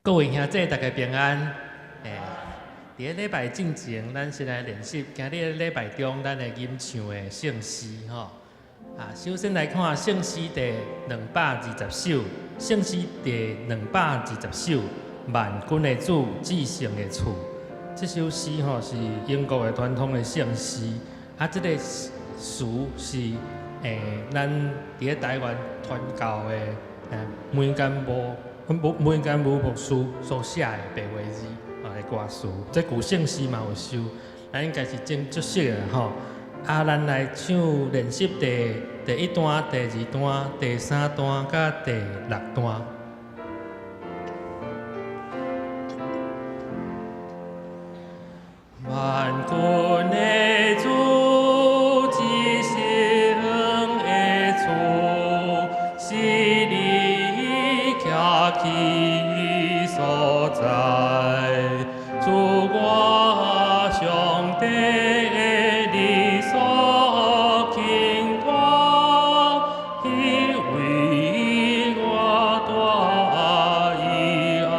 各位兄弟，大家平安。佇咧禮拜進前，咱先來練習今日禮拜中咱會吟唱的聖詩吼。啊，首先來看聖詩第220首，聖詩第220首，萬軍的主，至聖的厝。這首詩吼是英國的傳統的聖詩。啊，這個詞是咱佇咧台灣傳教的梅干武牧師所寫的白話字啊的歌詞，這舊聖詩嘛有收，咱應該是真足熟的吼。啊，咱來唱練習第一段、第二段、第三段佮第六段。萬軍的主，至聖的厝，是你徛起所在，主我上帝，你所傾掛，彼為我大慈愛。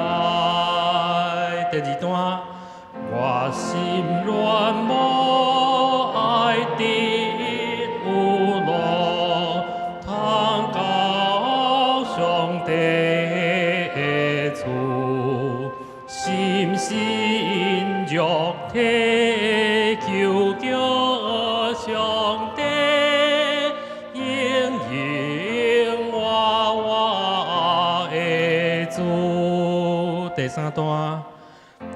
第二段，我心戀慕愛得有路，通到上帝的厝，心神肉體求叫上帝應允我我的主。第三段，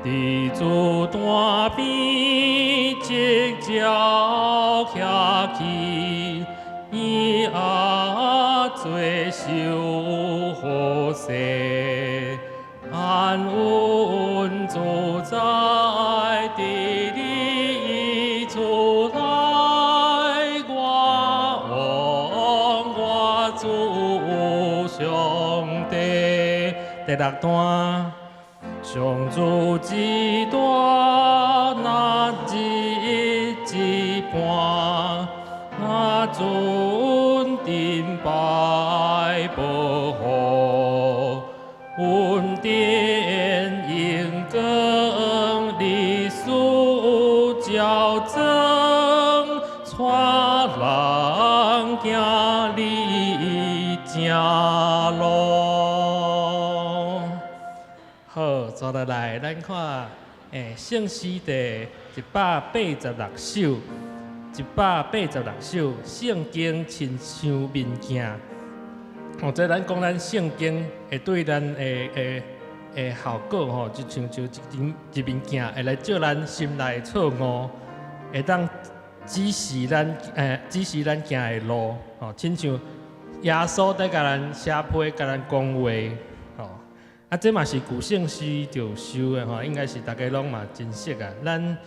佇主單邊直照徛起，伊阿做受好勢，安穩自在佇你厝內，我王我主上帝。第六段，上主之大，若日一半，若准頂拜保護，恩典榮光歷史照真，帶人行你正路。好，接落來，咱看聖詩第186首，186首，聖經親像明鏡。哦，這咱講咱聖經會對咱的效果吼，就親像一面鏡，會來照咱心內的錯誤，會當指示咱行的路，吼，親像耶穌在共咱寫批，共咱講話，吼。啊，這嘛是舊聖詩就收的吼，應該是大家攏嘛真熟啊。咱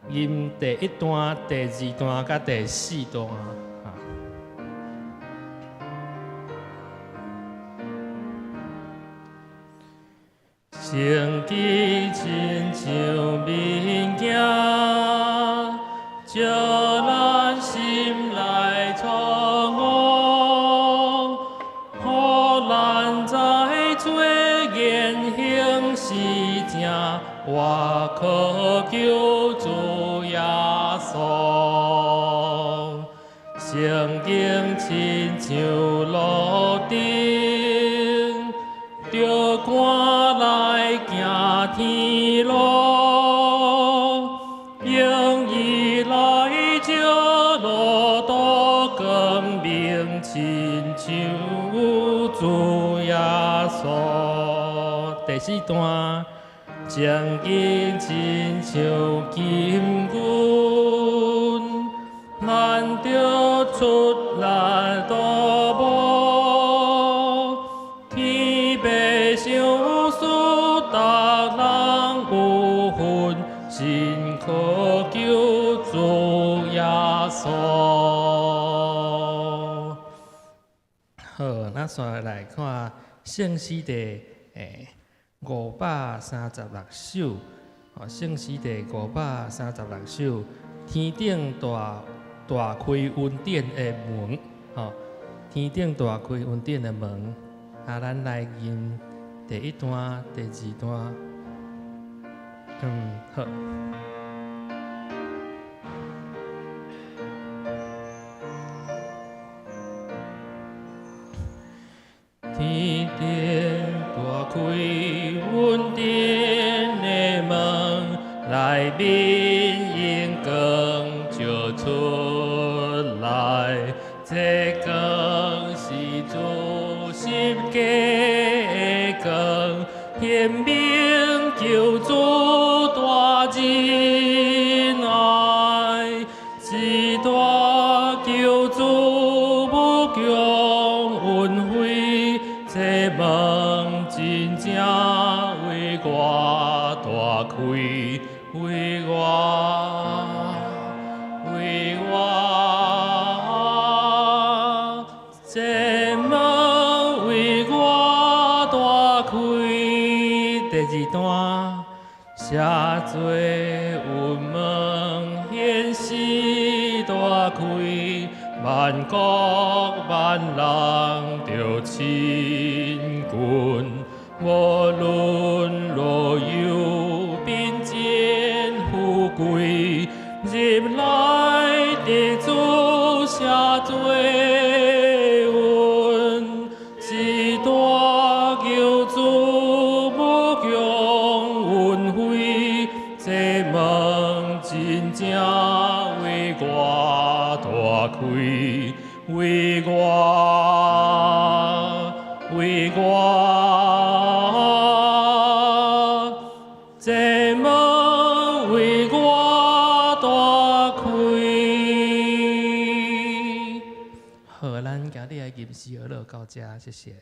吟第一段、第二段佮第四段啊。聖經親像明鏡，照咱心內錯誤，予咱知罪言行是正，我渴求主耶穌。聖經親像路燈，著趕來行天路，用伊來照路途光明，親像主耶穌。第四段，聖經親像金銀，咱著出力塗磨，天父賞賜，逐人有份，心渴求主耶穌。好，咱紲來看聖詩第536首，哦，聖詩第536首，天頂大大開恩典的門，吼，天頂大開恩典的門，啊，咱來吟第一段、第二段，好。天顶大开恩典的门，内面荣光照出來，這光是主十架的光，顯明救主大仁愛，這大救主無窮恩惠，這門真正為我大開，為我，為我，這門為我大開。第二段，赦罪恩門顯示大開，萬國萬人著親近，無論老幼貧賤富貴，入來得主赦罪恩，這大救主無窮恩惠，這門真正為我大開，為我，為我，這門為我大開。好，咱今日的吟詩學樂到這，謝謝。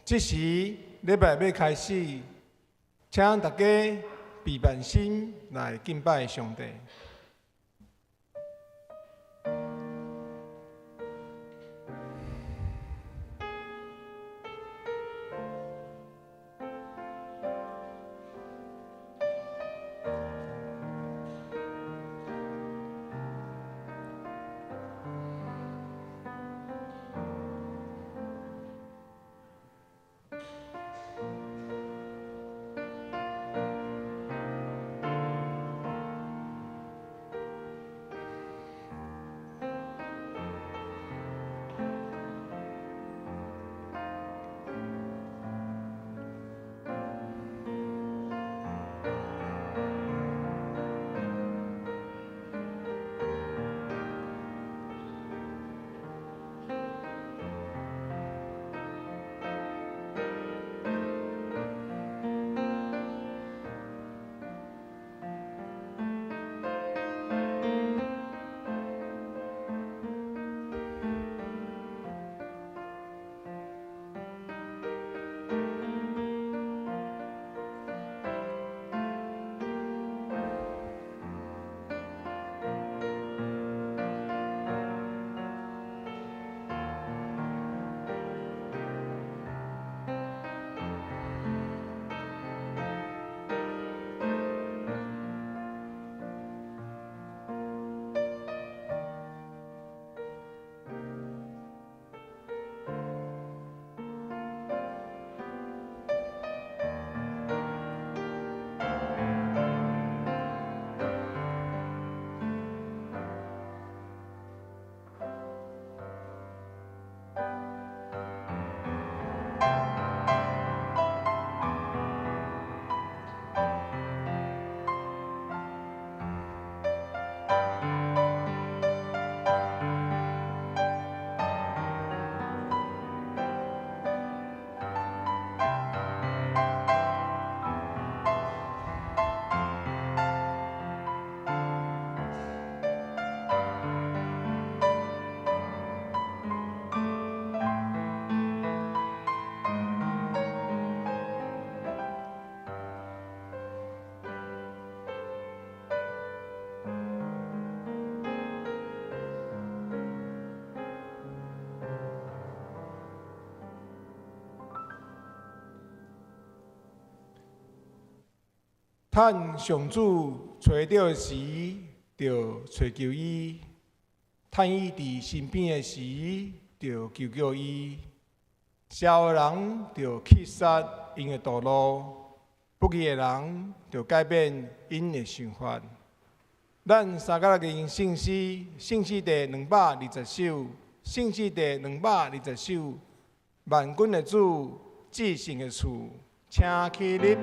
這時禮拜欲開始，請大家備辦心來敬拜上帝。趁上主揣著時，就揣求伊；趁伊佇身邊的時，就求叫伊。邪惡人著棄殺𪜶的道路，不義的人著改變𪜶的想法。咱三個來吟聖詩，聖詩第220首，聖詩第220首，萬軍的主，至聖的厝，請起立。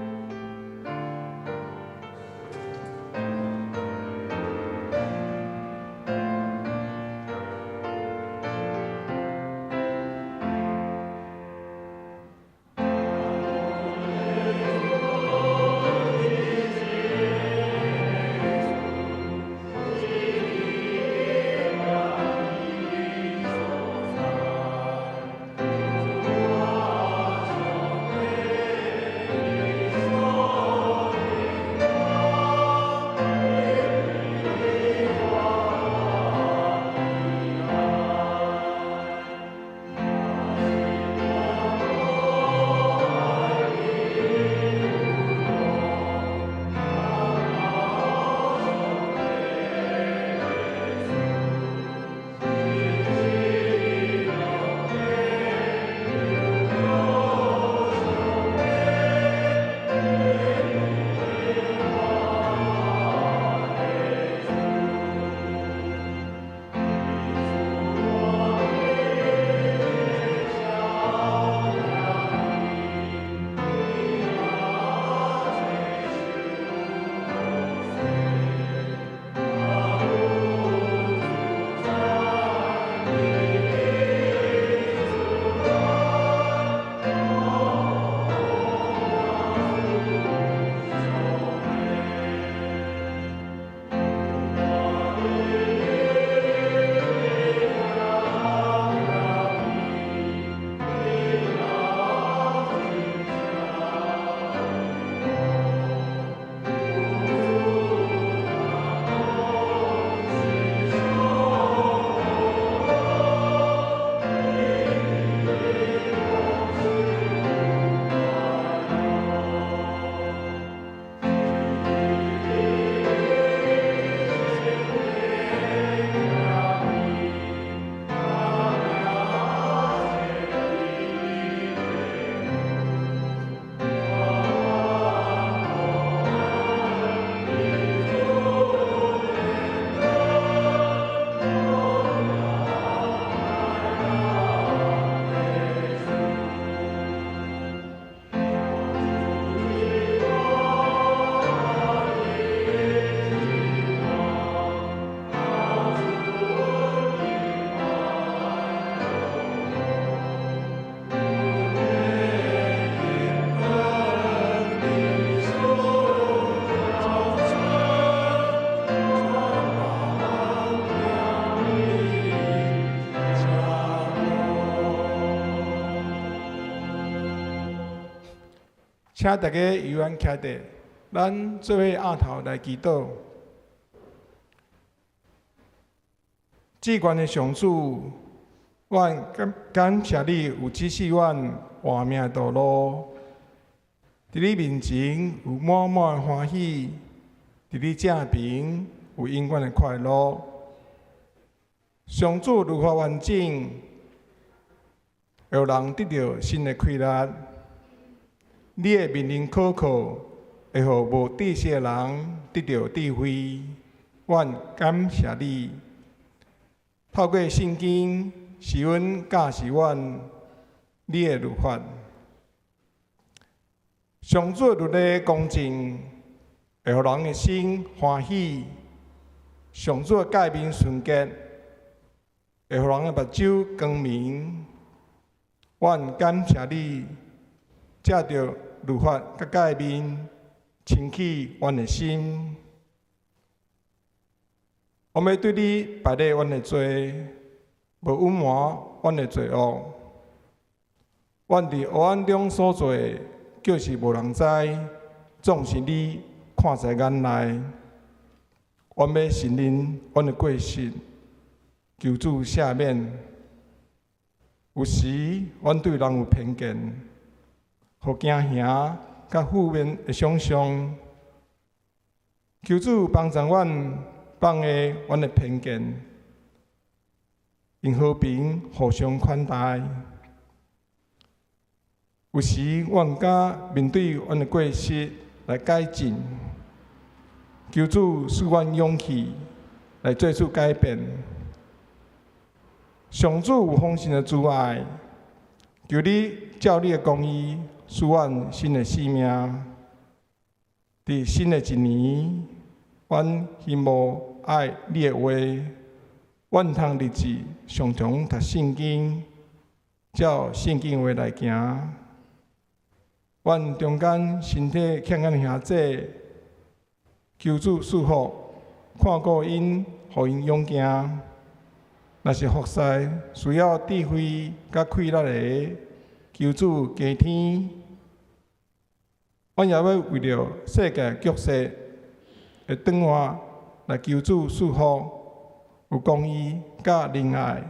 請大家由阮徛佇，咱做伙徹頭來祈禱。至懸的上主，阮感感謝你有指示阮活命的道路。佇你面前有滿滿的歡喜，佇你正爿有永遠的快樂。上主律法完整，會予人得著新的氣力。你的命令可靠，會予無知識的人得著智慧。阮感謝你，透過聖經，使阮教示阮你的律法。上主的律例公正，會予人的心歡喜。上主的誡命純潔，會予人的目睭光明。阮感謝你，藉著律法佮誡命，清去阮的心。我欲對你白禮阮的罪，無隱瞞阮的罪惡。阮佇黑暗中所做的，就是無人知，總是你看在眼內。阮欲承認阮的過失，求主赦免。有時，阮對人有偏見，予驚嚇佮負面的想像，求主幫助阮放下阮的偏見，用和平互相款待。有時阮毋敢面對阮的過失來改進，求主賜阮勇氣來做出改變。上主有豐盛的慈愛，求你照你的公義賜阮新的生命。佇新的一年，阮希望愛你的話，阮毋通日子常常讀聖經，照聖經話來行。阮中間身體欠咱的兄弟，求主賜福，看顧𪜶，予𪜶勇行。若是服侍需要智慧佮氣力的，求主加添。阮也欲為著世界局勢的轉換來求主賜福，有公義佮仁愛。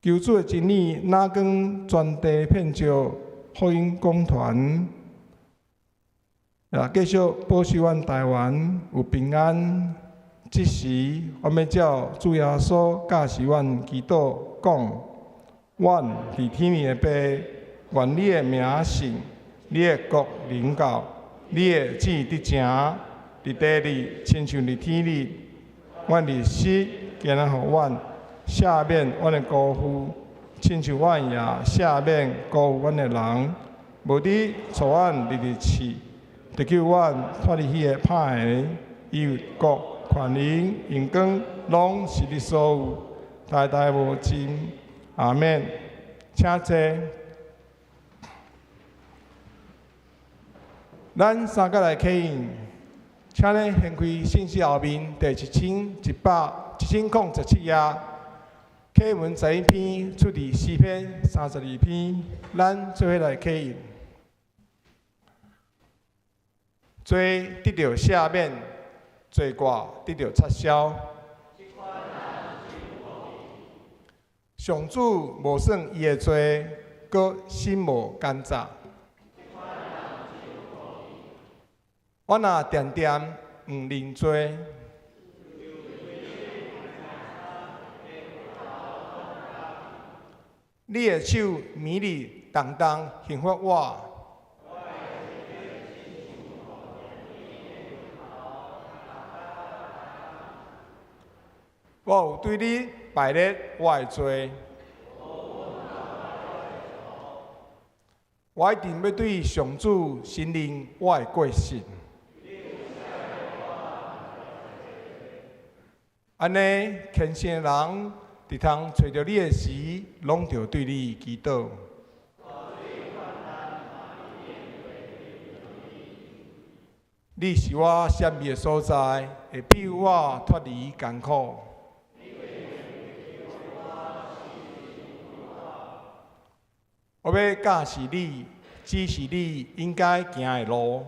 求主的真理若光全地遍照福音講壇，也繼續保守阮台灣有平安。這時，阮欲照主耶穌教示阮祈禱，講：阮佇天裡的父，願你的名聖，你的國臨到，你的旨意得成，佇地裡親像佇天裡。阮日食今仔予阮，赦免阮的辜負，親像阮也赦免辜負阮的人。無得帶阮入去試，特救阮脫離彼个歹的。因為國、權能、榮光，攏是你所有，代代無盡。阿們。請坐。咱三個來啟應，請你掀開聖詩後面第1100，1017頁，啟文11篇出自詩篇32篇，咱做伙來啟應。罪得著赦免，罪過得著擦消。上主無算伊的罪，閣心無奸詐。我若定定毋認罪，你的手暝日重重刑罰我。我有對你敗列我的罪，我一定欲對上主承認我的過失。按呢，虔誠的人佇通揣著你的時，攏著對你祈禱。你是我閃避的所在，會庇護我脫離艱苦。我欲教示你，指示你應該行的路。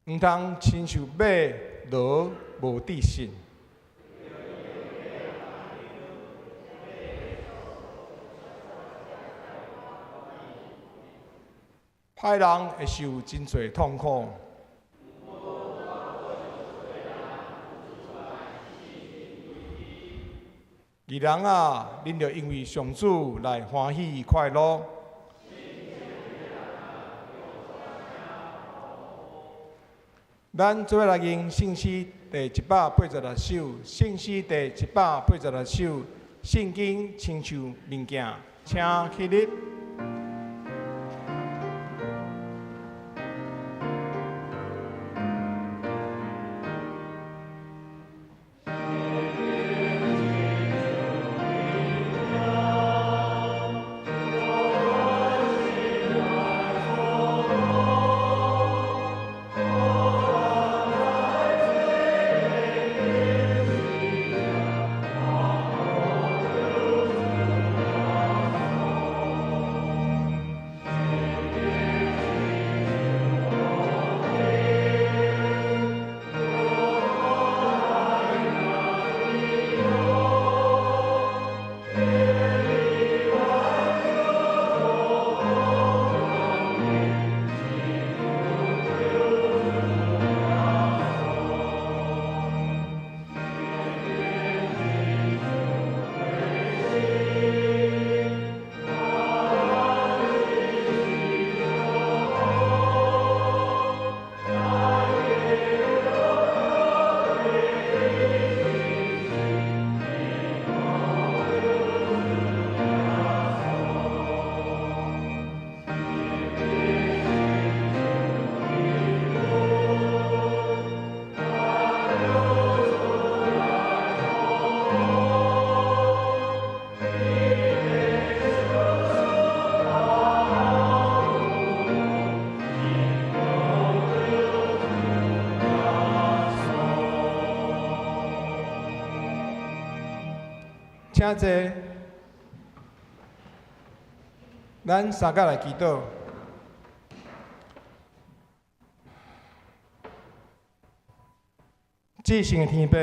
毋通親像馬驢無智性。歹人會受真濟痛苦。義人啊，恁著因為上主來歡喜快樂。咱做伙來吟聖詩第186首，聖詩第186首，聖經親像明鏡，請起立。請坐。咱三甲來祈禱。至聖的天父，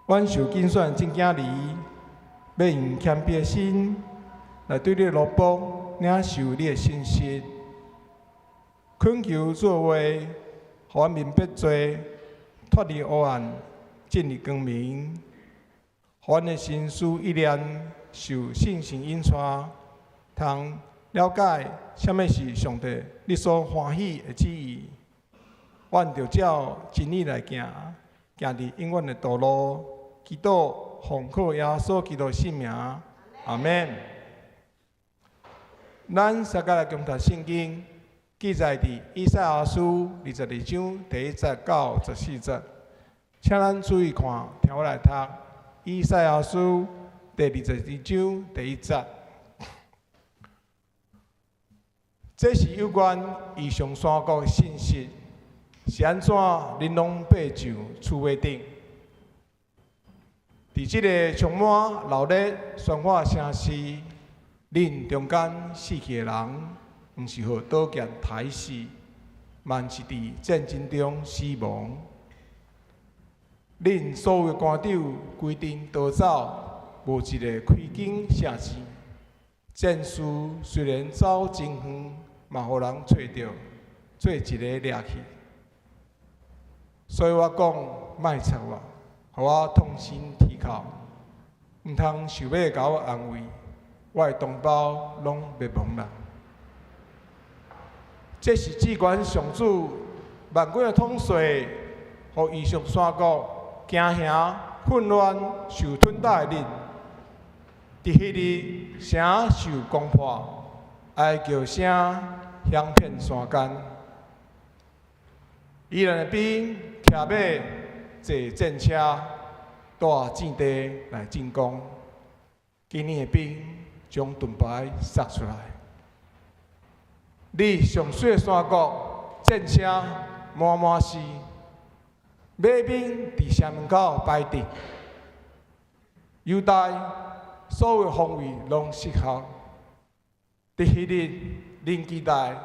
阮受揀選這囝兒，欲用謙卑的心來對你的奴僕領受你的信息，懇求主的話，予阮明白罪，脫離黑暗，進入光明，予阮的心思意念受聖神引帶，通了解啥物是上帝你所歡喜的旨意。阮就照真理來行，行佇永遠的道路。祈禱奉靠耶穌基督聖名，阿們。咱相共來共讀聖經，記載佇以賽亞書22章第1節到14節。請咱注意看，聽我來讀以賽亞書第22章第1節。這是有關異象山谷的信息。是按怎恁攏爬上厝尾頂？佇這个充滿鬧熱喧嘩城市，恁中間死去的人，毋是予刀劍刣死，嘛毋是佇戰爭中死亡。恁所有的官長規陣逃走，無一个開經城市。戰士雖然走真遠，嘛予人揣著，做一个掠去。所以我講，莫插我，予我痛心啼哭，毋通想欲共我安慰，我的同胞攏滅亡啦。這是至懸上主萬軍的統帥，予異象山谷驚嚇、混亂、受吞打的恁，佇彼日城受攻破，哀叫聲響遍山間。伊蘭的兵騎馬坐戰車，帶戰地來進攻。基尼的兵將盾牌撒出來。你上水的山谷，戰車滿滿是，馬兵佇城門口擺陣。猶大所有防衛攏失效。佇彼日，恁期待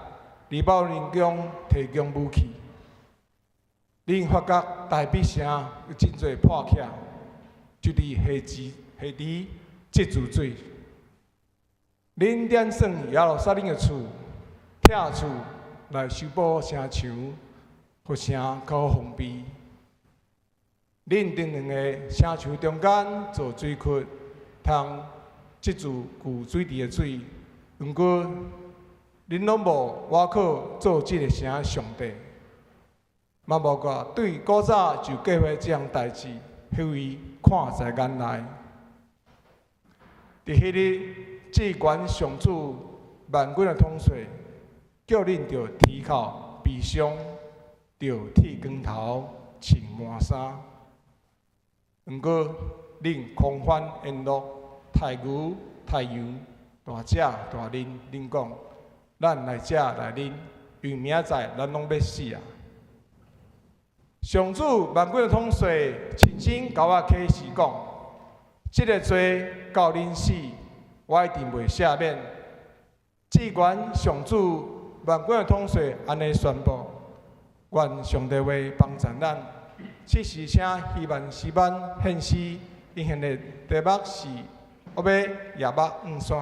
利巴嫩宮提供武器。恁發覺大比城有真濟破拆，就佇河池河池積聚水。恁點算耶路撒冷的厝，拆厝來修補城牆，予城較好防備。恁佇兩个城牆中間做水渠，通積聚舊水池的水。毋過，恁攏無倚靠做這个城的上帝。嘛無怪對古早就計劃這項代誌，彼位看在眼內。佇彼日，至懸上主萬軍的統帥，叫恁著啼哭悲傷，著剃光頭，穿麻衫。毋過，恁狂歡宴樂，刣牛刣羊，大食大啉，恁講，咱來食來啉，因為明仔載咱攏欲死啊！上主萬軍的統帥親身共我啟示講，這个罪到恁死，我一定袂赦免。至懸上主萬軍的統帥按呢宣布，願上帝話幫助咱。此時請希曼詩班獻詩，𪜶獻的題目是《我欲舉目向山》。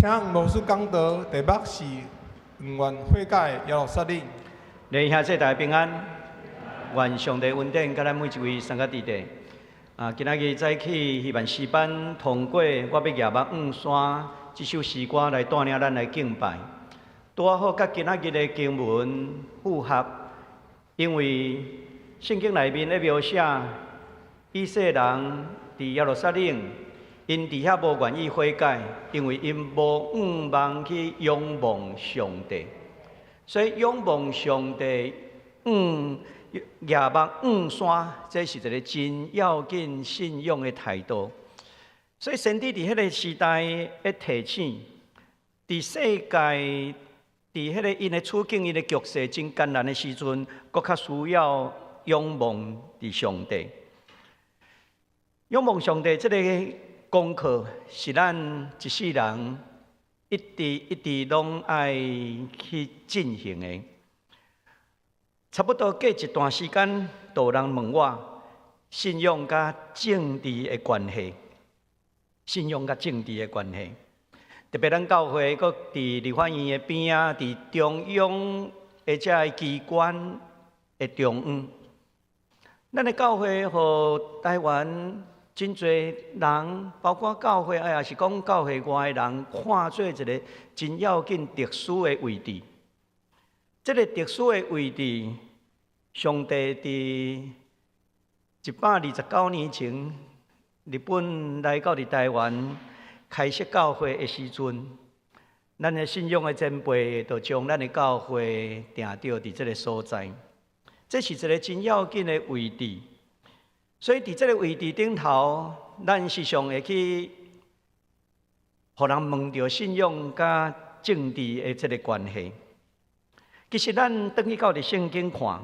請牧師講道，題目是毋願悔改的耶路撒冷。弟兄姊妹大家平安，願上帝恩典佮咱每一位三個弟弟。啊，今仔日早起希望詩班通過《我欲舉目向山》這首詩歌來帶領咱來敬拜。拄仔好佮今仔日的經文符合，因為聖經內面咧描寫以色列人佇耶路撒冷，𪜶佇遐無願意悔改，因為𪜶無向望去仰望上帝。所以仰望上帝，舉目向山，這是一個真要緊信仰的態度。所以先知佇彼個時代的提醒，佇世界佇彼個𪜶的處境、𪜶的局勢真艱難的時陣，閣較需要仰望佇上帝。仰望上帝這個功課是咱一世人一直一直攏愛去進行的。差不多過一段時間，就有人問我信仰佮政治的關係。信仰佮政治的關係，特別咱教會閣佇立法院的邊仔，佇中央的這个機關的中央，咱的教會予台灣真濟人，包括教會，抑是講教會外的人，看做一個真要緊特殊的位置。這個特殊的位置，上帝佇129年前，日本來到佇台灣開設教會的時陣，咱的信仰的前輩就將咱的教會定佇這個所在。這是一個真要緊的位置。所以佇這個位置頂頭，咱時常會去予人問著信仰佮政治的這個關係。其實咱轉去到佇聖經看，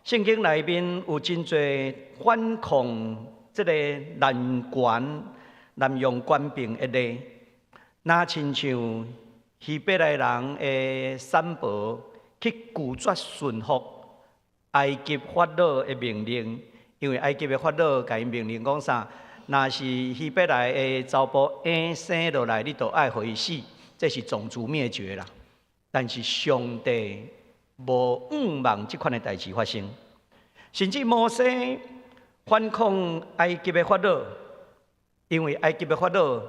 聖經內面有真濟反抗這個濫權、濫用權柄的例，若親像希伯來人的散婆去拒絕順服埃及法老的命令，因為埃及的法老共𪜶命令講啥？若是希伯來的查埔嬰生落來，你就愛予伊死，這是種族滅絕啦。但是上帝無向望這款的代誌發生，甚至摩西反抗埃及的法老，因為埃及的法老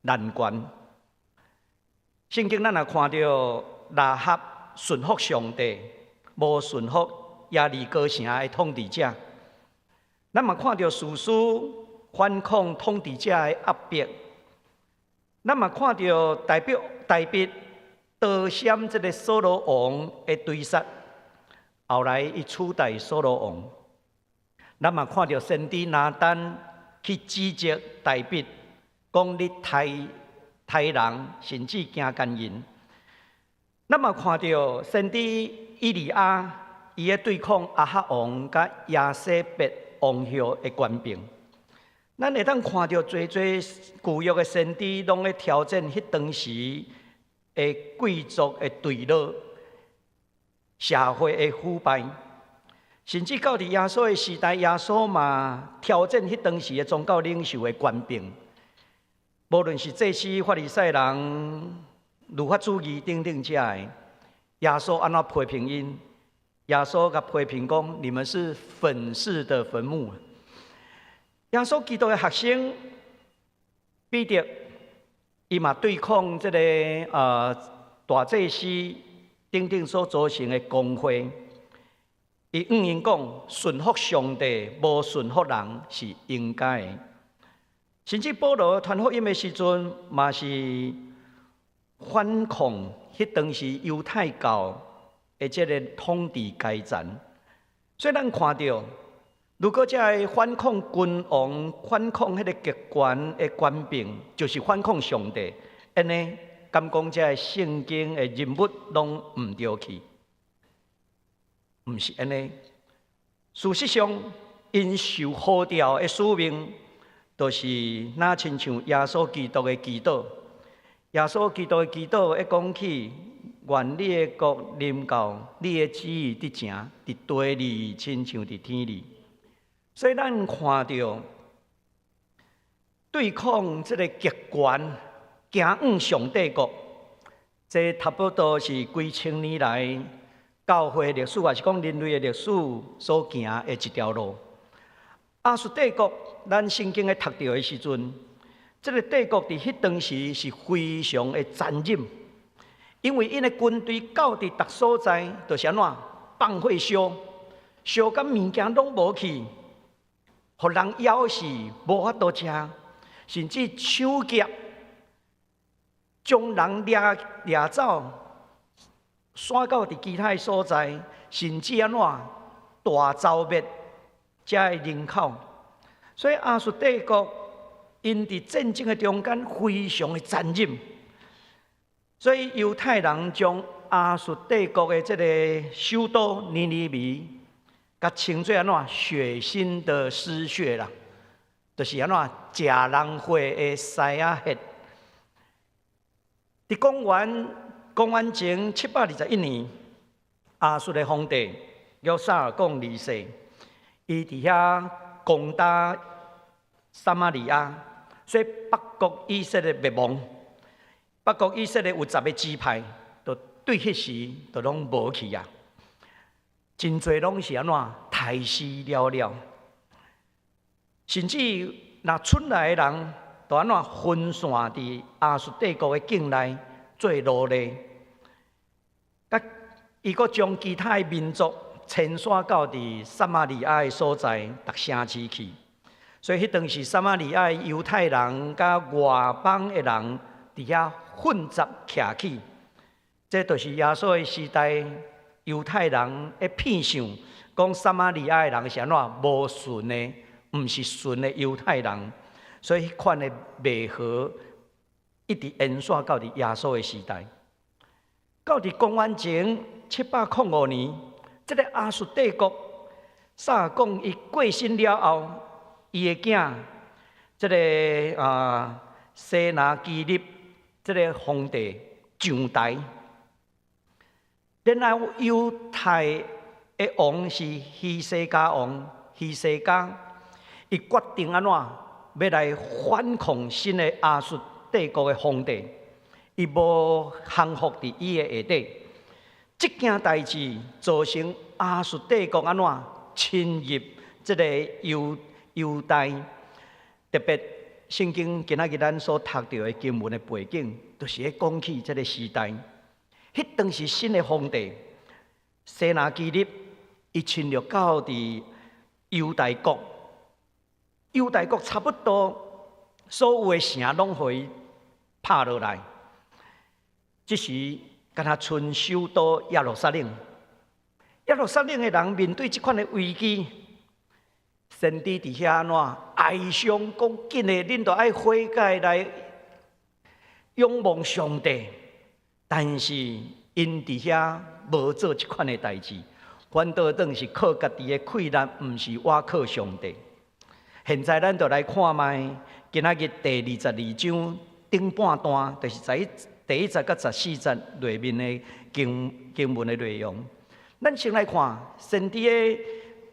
濫權。聖經咱若看著喇合順服上帝，無順服耶利哥城的統治者。咱嘛看著士師反抗統治者的壓迫，咱嘛看著大衛逃閃這個掃羅王的追殺，後來伊取代掃羅王。咱嘛看著先知拿單去指責大衛，講你刣刣人，甚至行姦淫。咱嘛看著先知以利亞，伊咧對抗亞哈王佮耶洗別王后的權柄。咱會當看著濟濟舊約的先知，攏咧挑戰彼當時的貴族的墜落、社會的腐敗，甚至到佇耶穌的時代，耶穌嘛挑戰彼當時的宗教領袖的權柄，無論是祭司、法利賽人、律法主義等等遮的，耶穌按怎批評𪜶？耶穌共批評講：你們是粉飾的墳墓。耶穌基督的學生彼得，伊嘛對抗這個大祭司等等所組成的公會，伊向𪜶講，順服上帝，無順服人是應該的。甚至保羅傳福音的時陣，嘛是反抗彼當時猶太教的這個統治階層。所以咱看著，如果這个反抗君王、反抗彼個極權的權柄，就是反抗上帝，按呢，敢講這个聖經的人物攏毋對去？毋是按呢。事實上，𪜶受呼召的使命，就是若親像耶穌基督的祈禱。耶穌基督的祈禱一講起，願你的國臨到，你的旨意得成，佇地裡親像佇天裡。所以咱看著對抗這个極權，行往上帝國。這差不多是幾千年來教會歷史，抑是講人類的歷史所行的一條路。亞述帝國，咱聖經咧讀著的時陣，這个帝國佇彼當時是非常的殘忍，因為𪜶的軍隊到佇逐所在，就是按怎放火燒，燒甲物件攏無去，予人枵死，無法度食，甚至搶劫，將人掠掠走，徙到佇其他的所在，甚至按怎大剿滅遮的人口。所以亞述帝國𪜶佇戰爭的中間非常的殘忍，所以猶太人將亞述帝國的這个首都尼尼微，共稱做按怎血腥的屍穴啦，就是按怎食人血的獅仔穴。佇公元前721年，亞述的皇帝叫沙耳貢二世，伊佇遐攻打撒瑪利亞，所以北國以色列滅亡。北國以色列有10個支派，就對彼時就攏無去啊！真濟攏是按怎刣死了了，甚至若出來的人，就按怎分散佇亞述帝國的境內做奴隸，佮伊閣將其他的民族遷徙到佇撒瑪利亞的所在，逐城市去。所以彼當時撒瑪利亞的猶太人佮外邦的人佇遐混雜徛起，這就是耶穌的時代猶太人的偏向，講撒瑪利亞的人是按怎無純的，毋是純的猶太人。所以彼款的袂和一直延續到佇耶穌的時代，到佇公元前705年，這个亞述帝國沙耳貢伊過身了後，伊的囝這个西拿基立這个皇帝上台，然後猶太的王是希西家王，希西家伊決定按怎欲來反抗新的亞述帝國的皇帝，伊無降服佇伊的下底。這件代誌造成亞述帝國按怎侵入這个猶大，特別聖經今仔日咱所讀著的經文的背景，就是咧講起這个時代。彼當時新的皇帝西拿基立，伊侵略到佇猶大國，猶大國差不多所有的城攏予伊拍落來，這時敢若賰首都耶路撒冷。耶路撒冷的人面對這款的危機，先知佇遐按怎哀傷，講緊的，恁著愛悔改來仰望上帝。但是𪜶佇遐無做這款的代誌，反倒轉是靠家己的氣力，毋是倚靠上帝。現在咱就來看覓，今仔日第22章頂半段，就是在第1節佮14節內面的經文的內容。咱先來看先知的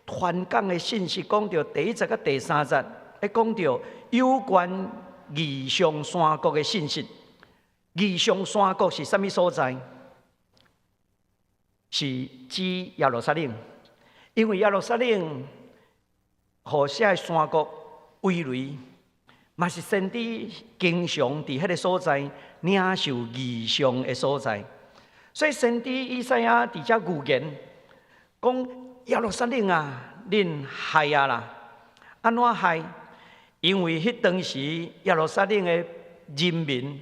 傳講的信息，講著第1節佮第3節，咧講著有關異象山谷的信息。異象山谷是啥物所在？是指耶路撒冷，因為耶路撒冷予這个山谷圍圍，嘛是先知經常佇彼个所在領受異象的所在。所以先知以賽亞佇遮預言講：耶路撒冷啊，恁害啊啦！按怎害？因為彼當時耶路撒冷的人民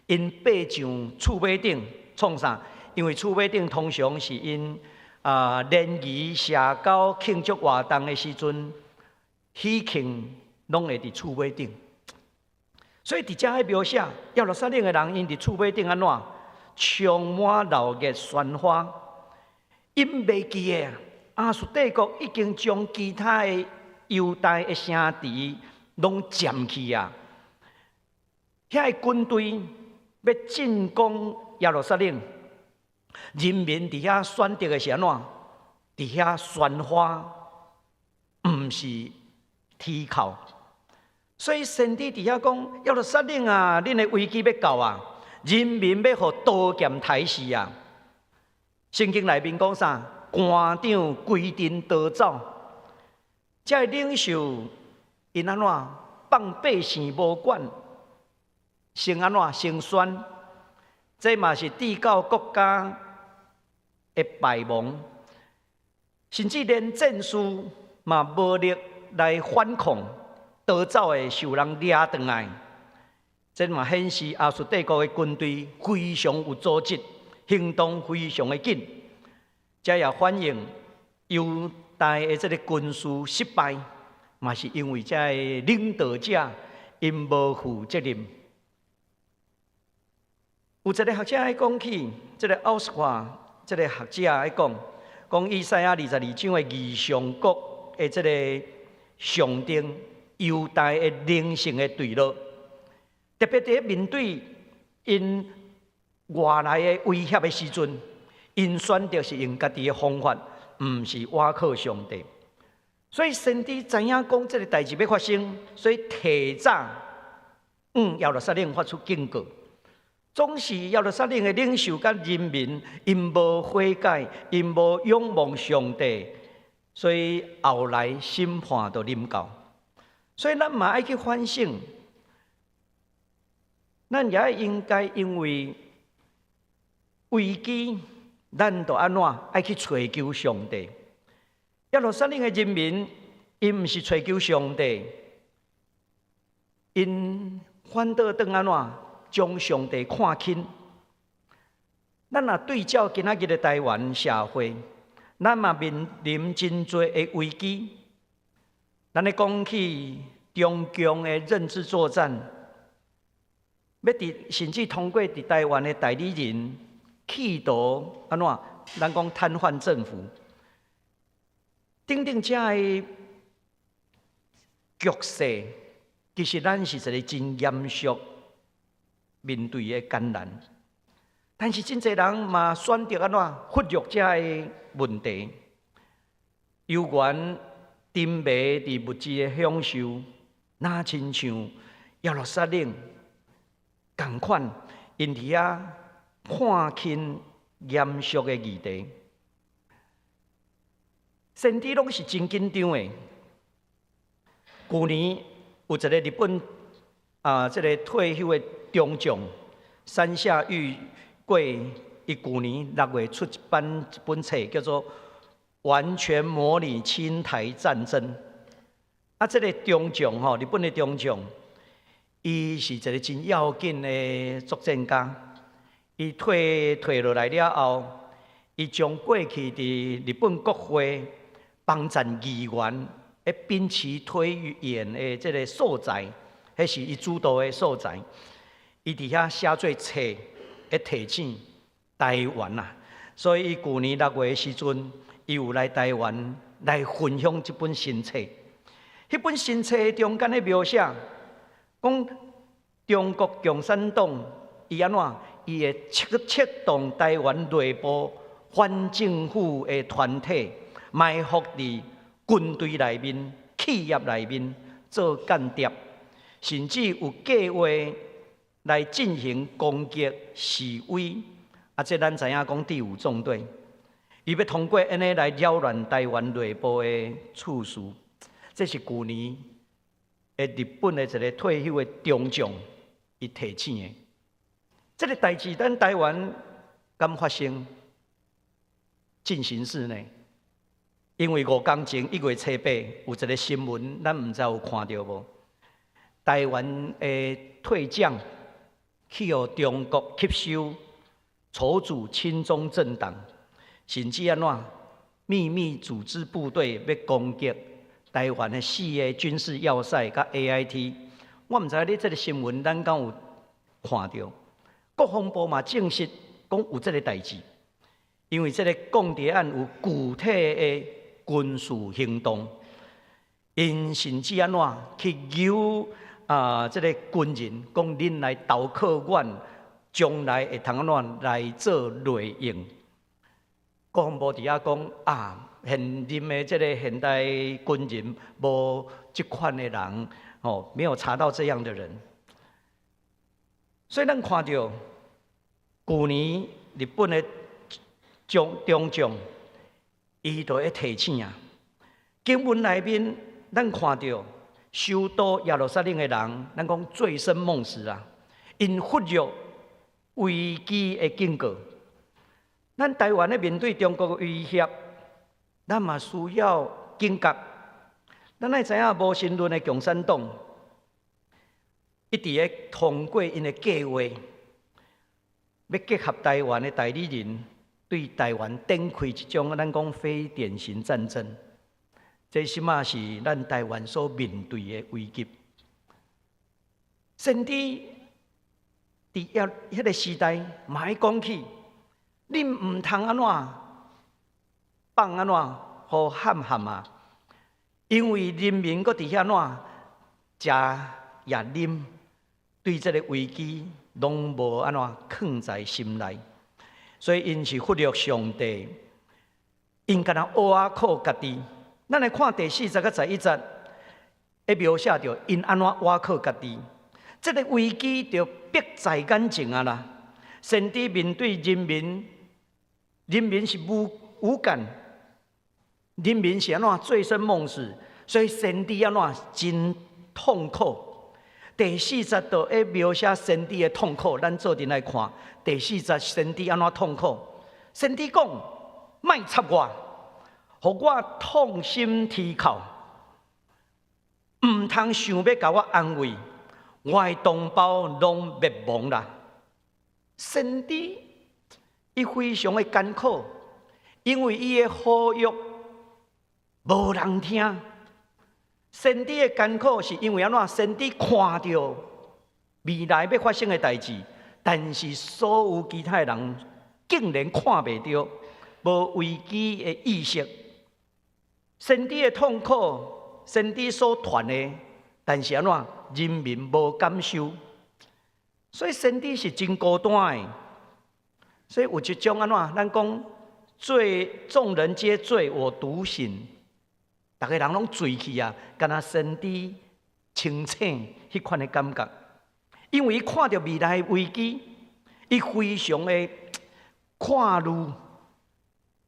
，𪜶爬上厝尾頂創啥？因為厝尾頂通常是𪜶聯誼社交慶祝活動的時陣，喜慶攏會佇厝尾頂。所以佇遮咧描寫耶路撒冷的人，𪜶佇厝尾頂按怎充滿鬧熱鮮花。𪜶袂記得啊，亞述帝國已經將其他的猶大的城池攏佔去啊！遐个軍隊欲進攻耶路撒冷，人民佇遐選擇的是按怎？佇遐鮮花，毋是啼哭。所以先知佇遐講，耶路撒冷啊，恁的危機欲到啊，人民欲予刀劍刣死啊！聖經內面講啥？官長規陣逃走，這个領袖𪜶按怎放百姓無管，先按怎先選，這嘛是至到國家的敗亡，甚至連戰士嘛無力來反抗，逃走的受人掠轉來，這嘛顯示亞述帝國的軍隊非常有組織，行動非常的緊。這也反映猶大的這个軍事失敗，嘛是因為這个領導者𪜶無負責任。有一个學者愛講起，這个奧斯華這个學者愛講，講以賽亞22章的異象國的這个象徵猶大的靈性的墜落，特別佇面對𪜶外來的威脅的時陣，𪜶選擇是用家己的方法，毋是倚靠上帝。所以先知知影講這个代誌欲發生，所以提早向耶路撒冷發出警告。總是耶路撒冷的領袖佮人民，𪜶無悔改，𪜶無仰望上帝，所以後來審判就臨到。所以咱嘛愛去反省，咱也應該因為危機，咱就按怎愛去揣求上帝。耶路撒冷的人民，𪜶毋是揣求上帝，𪜶反倒轉按怎將上帝看輕。咱若對照今仔日的台灣社會，咱嘛面臨真濟的危機。咱咧講起中共的認知作戰，欲佇甚至通過佇台灣的代理人，企圖按怎？咱講癱瘓政府，等等這个局勢，其實咱是一个真嚴肅面對的艱難。但是真濟人嘛選擇按怎忽略這个問題，猶原沉迷佇物質的享受，若親像耶路撒冷仝款，𪜶佇遐看輕嚴肅的議題，先知攏是真緊張的。舊年有一个日本啊，這个退休的中將山下裕貴，伊舊年6月出版一本冊，叫做《完全模擬侵台戰爭》。啊，這个中將吼，日本的中將，伊是一个真要緊的作戰家。伊退落來了後，伊將過去佇日本國會幫贊議員的秉持推演的這个素材，彼是伊主導的素材。伊佇遐寫做冊，咧提醒台灣啊。所以伊舊年6月的時陣，伊有來台灣來分享這本新冊。彼本新冊中間的描寫，講中國共產黨伊按怎？伊會策動台灣內部反政府的團體，埋伏佇軍隊內面、企業內面做間諜，甚至有計劃來進行攻擊示威。啊，這咱知影講第五縱隊，伊欲通過按呢來擾亂台灣內部的秩序。這是舊年的日本的一个退休的中將，伊提醒的。這个代誌，咱台灣敢發生進行式呢？因為5工前1月初8有一个新聞，咱毋知有看著無？台灣的退將去予中國吸收，籌組親中政黨，甚至按怎秘密組織部隊欲攻擊台灣的四个軍事要塞佮 AIT。我毋知你這个新聞，咱敢有看著？國防部嘛證實講有這个代誌，因為這个共諜案有具體的軍事行動，𪜶甚至按怎去誘啊這个軍人講恁來投靠阮，將來會通按怎來做內應。國防部佇遐講啊，現任的這个現代軍人無這款的人，哦，沒有查到這樣的人。所以咱看著舊年日本的中將，伊就會提醒啊。經文內面，咱看著首都耶路撒冷的人，咱講醉生夢死啊，𪜶忽略危機的警告。咱台灣咧面對中國的威脅，咱嘛需要警覺。咱愛知影無神論的共產黨，一直咧通過𪜶的計劃，欲結合台灣的代理人，對台灣展開一種咱講非典型戰爭。這這馬是咱台灣所面對的危機。先知佇遐彼个時代嘛愛講起，恁毋通按怎放按怎予喊喊啊！因為人民閣佇遐怎食也啉，對這个危機攏無按怎囥在心內，所以𪜶是忽略上帝，𪜶敢若倚靠家己。咱來看第四節佮十一節，會描寫著𪜶按怎倚靠家己。這个危機就迫在眼前啊啦！先知面對人民，人民是無感，人民是按怎醉生夢死，所以先知按怎真痛苦。第四節就會描寫先知的痛苦，咱做陣來看第四節先知按怎痛苦。先知講：莫插我，予我痛心啼哭，毋通想欲共我安慰，我的同胞攏滅亡啦。先知伊非常的艱苦，因為伊的呼籲無人聽。先知的艱苦是因為按怎？先知看著未來欲發生的代誌，但是所有其他的人竟然看袂著，無危機的意識。先知的痛苦，先知所傳的，但是按怎？人民無感受，所以先知是真孤單的。所以有一種按怎？咱講醉，眾人皆醉，我獨醒。逐个人攏醉去啊，敢若先知清醒彼款的感覺。因為伊看著未來的危機，伊非常的看慮，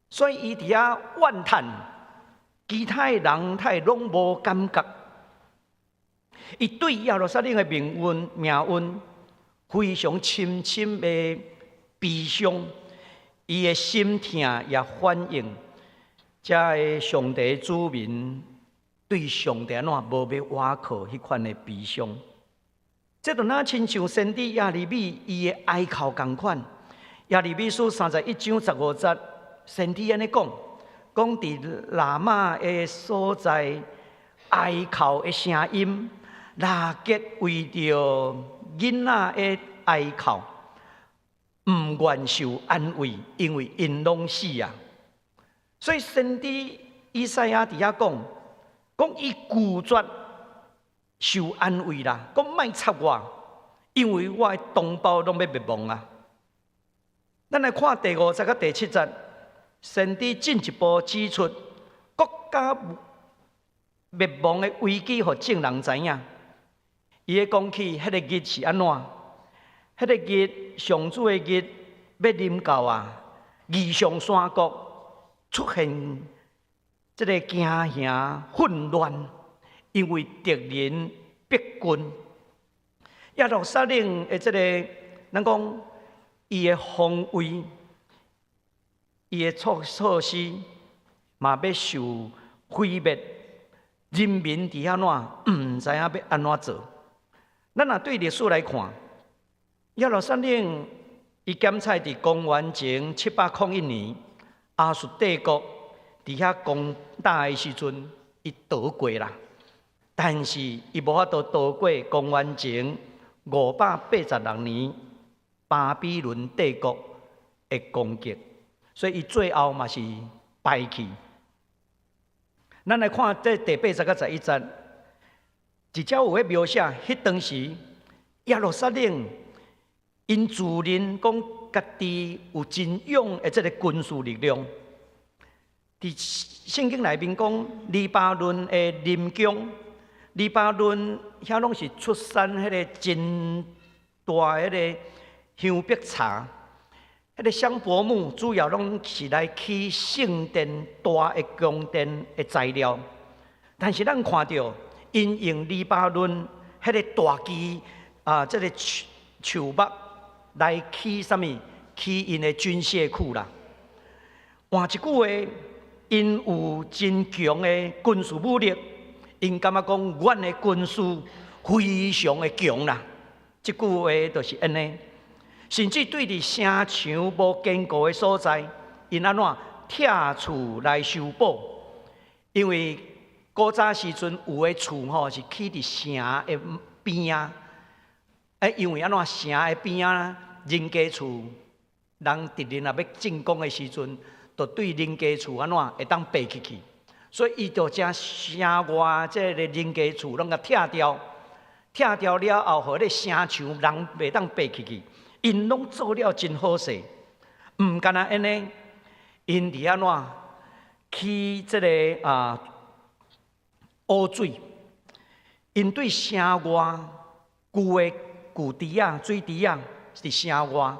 所以伊佇遐怨嘆，其他的人他會攏無感覺。伊對耶路撒冷的命運非常深深的悲傷，伊的心疼也反映遮个上帝子民對上帝按怎無欲倚靠彼款的悲傷。這就若親像先知耶利米伊的哀哭仝款。耶利米書31章15節，先知按呢講，講佇喇馬的所在哀哭的聲音，喇結為著囡仔的哀哭，毋願受安慰，因為𪜶攏死啊。所以先知以賽亞佇遐講，講伊拒絕受安慰啦，講莫插我，因為我的同胞攏欲滅亡啊。咱來看第五節佮第七節，先知進一步指出國家滅亡的危機，予眾人知影。伊咧講起彼个日是按怎？彼个日，上主的日欲臨到啊！義上山谷出現這个驚嚇混亂，因為敵人逼近。耶路撒冷的這个，咱講伊的防衛，伊的措施嘛欲受毀滅，人民佇遐怎毋知影欲按怎做。咱若對歷史來看，耶路撒冷伊檢採佇公元前701年，亞述帝國佇遐攻打的時陣，伊逃過啦。但是伊無法度逃過公元前586年巴比倫帝國的攻擊，所以伊最後嘛是敗去。咱來看這第八節佮十一節，直接有咧描寫，彼當時耶路撒冷𪜶自認講家己有真勇的這个軍事力量。佇聖經內面講，黎巴嫩的林宮，黎巴嫩遐攏是出產彼个真大彼个香柏柴，彼个香柏木主要攏是來起聖殿大的宮殿的材料。但是咱看著，𪜶用黎巴嫩彼个大枝啊，這个樹樹木來起啥物？起𪜶的軍械庫啦。換一句話，𪜶有真強的軍事武力，𪜶感覺講，阮的軍事非常的強啦。這句話就是按呢。甚至對佇城牆無堅固的所在，𪜶按怎拆厝來修補？因為古早時陣有的厝吼是起佇城的邊仔，欸，因為按怎城的邊仔人家厝，人敵人若欲進攻的時陣，就對人家厝按怎會當爬起去，所以伊就將城外這个人家厝攏共拆掉，拆掉了後，予彼城牆人袂當爬起去，𪜶攏做了真好勢，毋干焦按呢，𪜶佇按怎起這个啊污水，𪜶對城外舊的舊池仔、水池仔佇城外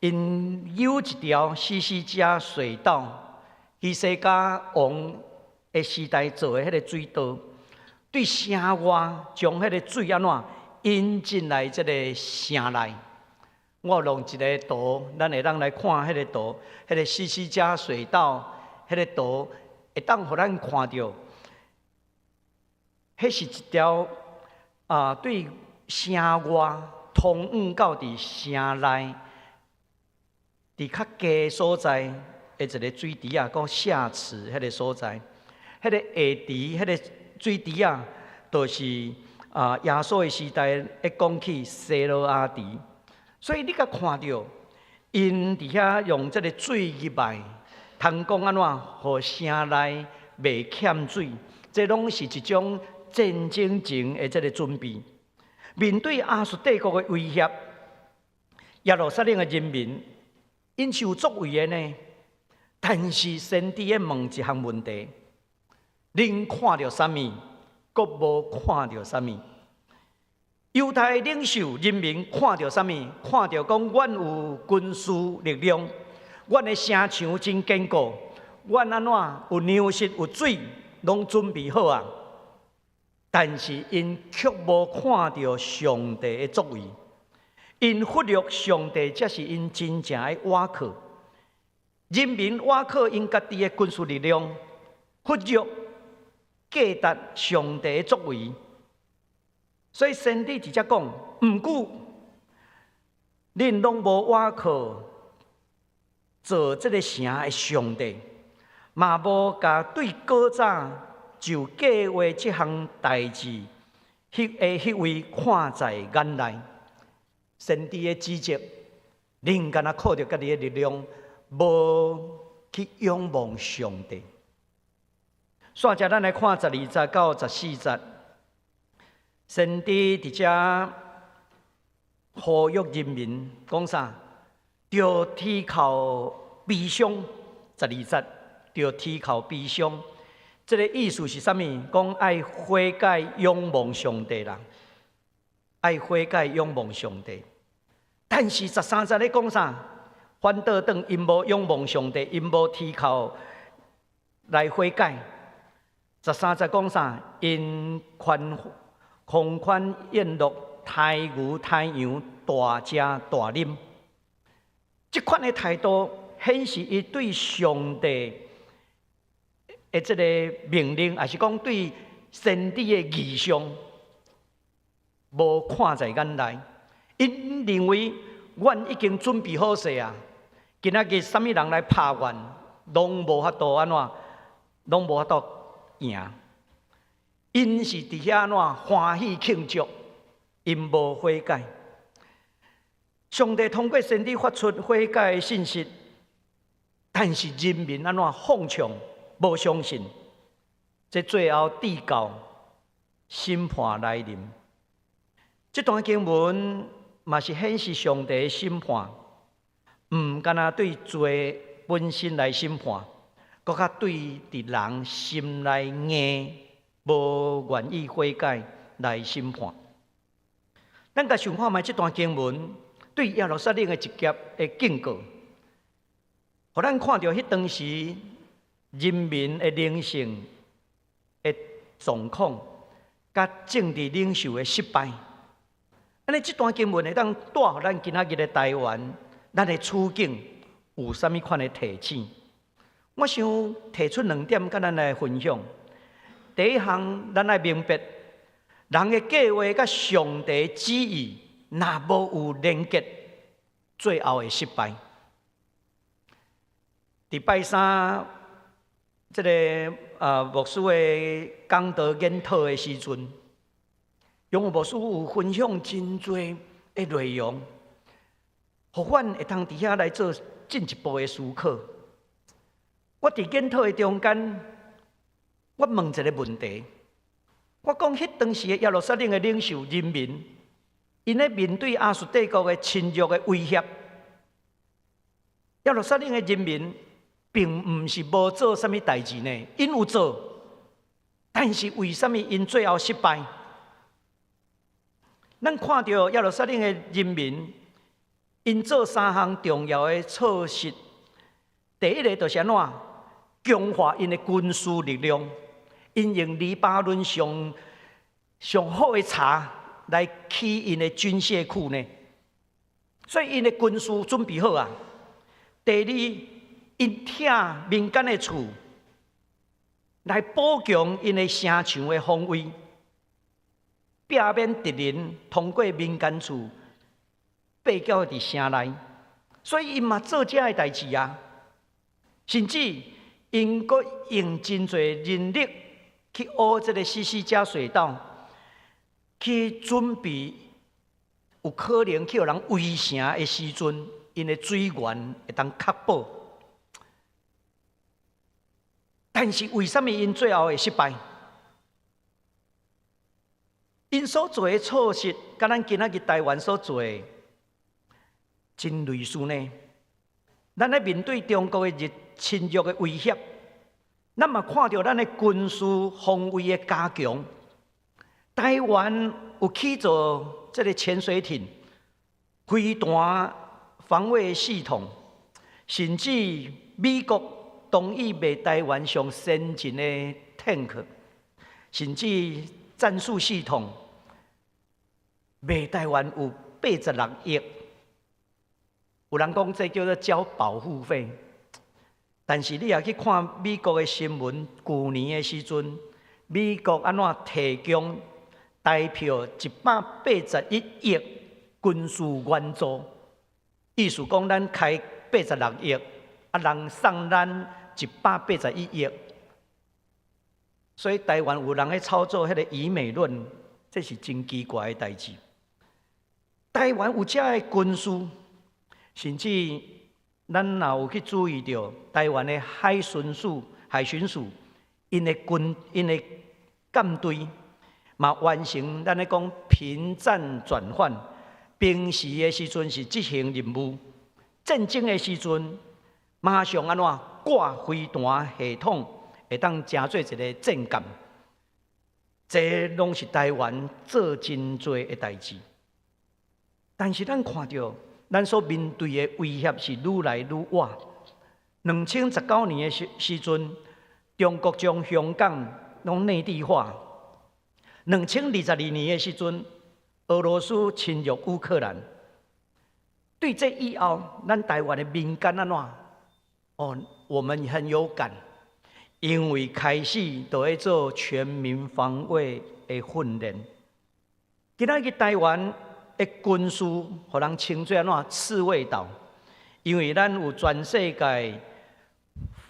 ，𪜶有一條希西家水道，希西家王的時代做的彼个水道，對城外將彼个水按怎引進來這个城內。我弄一个圖，咱會當來看彼个圖，彼个希西家水道，彼个圖會當予咱看著，彼是一條啊對城外通往到佇城內，佇較低所在的一个水池仔，講下池彼个所在，彼个下池，彼个水池仔，就是啊耶穌的時代會講起西羅亞池。所以你共看著，𪜶佇遐用這个水入來，通講按怎，予城內袂欠水，這攏是一種戰爭前的這个準備。面對亞述帝國的威脅，耶路撒冷的人民，𪜶是有作為的呢。但是先知咧問一項問題：恁看著啥物？閣無看著啥物？猶太領袖人民看著啥物？看著講，阮有軍事力量，阮的城牆真堅固，阮按怎有糧食有水，攏準備好啊。但是𪜶卻無看著上帝的作為，𪜶忽略上帝，才是𪜶真正的倚靠。人民倚靠𪜶家己的軍事力量，忽略價值上帝的作為。所以先知直接講，毋過恁攏無倚靠造這个城的上帝，嘛無共對古早就計劃這項代誌，彼位看在眼內。先知的指責，恁干焦靠著家己的力量，無去仰望上帝。煞者，咱來看12節到14節。先知佇遮呼籲人民講啥？著啼哭悲傷。12節，著啼哭悲傷。這个意思是啥物？講愛悔改仰望上帝啦，愛悔改仰望上帝。但是13節咧講啥？反倒轉𪜶無仰望上帝，𪜶無啼哭來悔改。13節講啥？𪜶寬狂歡宴樂，刣牛刣羊，大食大啉。這款的態度顯示伊對上帝的這个命令，抑是講對先知的異象，無看在眼內。𪜶認為，阮已經準備好勢啊！今仔日啥物人來拍阮，攏無法度按怎，攏無法度贏。𪜶是佇遐按怎歡喜慶祝，𪜶無悔改。上帝通過先知發出悔改的信息，但是人民按怎放縱，無相信，這最後至到審判來臨。這段經文嘛是顯示上帝的審判，毋干焦對罪本身來審判，閣較對佇人心內硬。無願意悔改來審判。咱共想看覓這段經文對耶路撒冷的一劫的警告，予咱看著彼當時人民的靈性的狀況，佮政治領袖的失敗。按呢，這段經文會當帶予咱今仔日的台灣，咱的處境有啥物款的提醒？我想提出兩點，佮咱來分享。第一項，咱愛明白，人的計劃佮上帝旨意若無有連結，最後會失敗。佇拜三，這个牧師的講道研討的時陣，楊牧師有分享真濟的內容，予阮會通佇遐來做進一步的思考。我佇研討的中間，我問一个問題，我講彼當時的耶路撒冷的領袖人民，𪜶咧面對亞述帝國的侵略的威脅，耶路撒冷的人民並毋是無做啥物代誌呢，𪜶有做，但是為啥物𪜶最後失敗？咱看著耶路撒冷的人民，𪜶做三項重要的措施。第一个就是按怎強化𪜶的軍事力量，𪜶用黎巴嫩上上好的柴來起𪜶的軍械庫呢，所以𪜶的軍事準備好啊。第二，𪜶拆民間的厝來補強𪜶的城牆的防衛，避免敵人通過民間厝爬轎佇城內，所以𪜶嘛做這个代誌啊。甚至𪜶閣用真濟人力去挖這个西西家水道，去準備有可能去予人圍城的時陣，𪜶的水源會當確保。但是為啥物𪜶最後會失敗？𪜶所做的措施，佮咱今仔日台灣所做的真類似呢。咱咧面對中國的入侵略的威脅，咱嘛看著咱的軍事防衛的加強。台灣有去做這个潛水艇、飛彈防衛系統，甚至美國同意賣台灣上先進的坦克，甚至戰術系統，賣台灣有86億。有人講這叫做交保護費，但是你若去看美國的新聞，舊年的時陣，美國按怎提供台票181億軍事援助，意思講咱開八十六億，啊人送咱一百八十一億，所以台灣有人咧炒作彼个疑美論，這是真奇怪的代誌。台灣有遮个軍事，甚至咱若有去注意著台灣的海巡署、海巡署，𪜶的軍、𪜶的艦隊，嘛完成咱咧講平戰轉換，平時的時陣是執行任務，戰爭的時陣馬上按怎掛飛彈系統，會當成做一个戰艦。這攏是台灣做真濟的代誌。但是咱看著，咱所面對的威脅是愈來愈倚。2019年的時時陣，中國將香港攏內地化。2022年的時陣，俄羅斯侵略烏克蘭。對這以後，咱台灣的民間按怎？哦，我們很有感，因為開始就咧做全民防衛的訓練。今仔日台灣的軍事，予人稱做按怎？刺蝟島，因為咱有全世界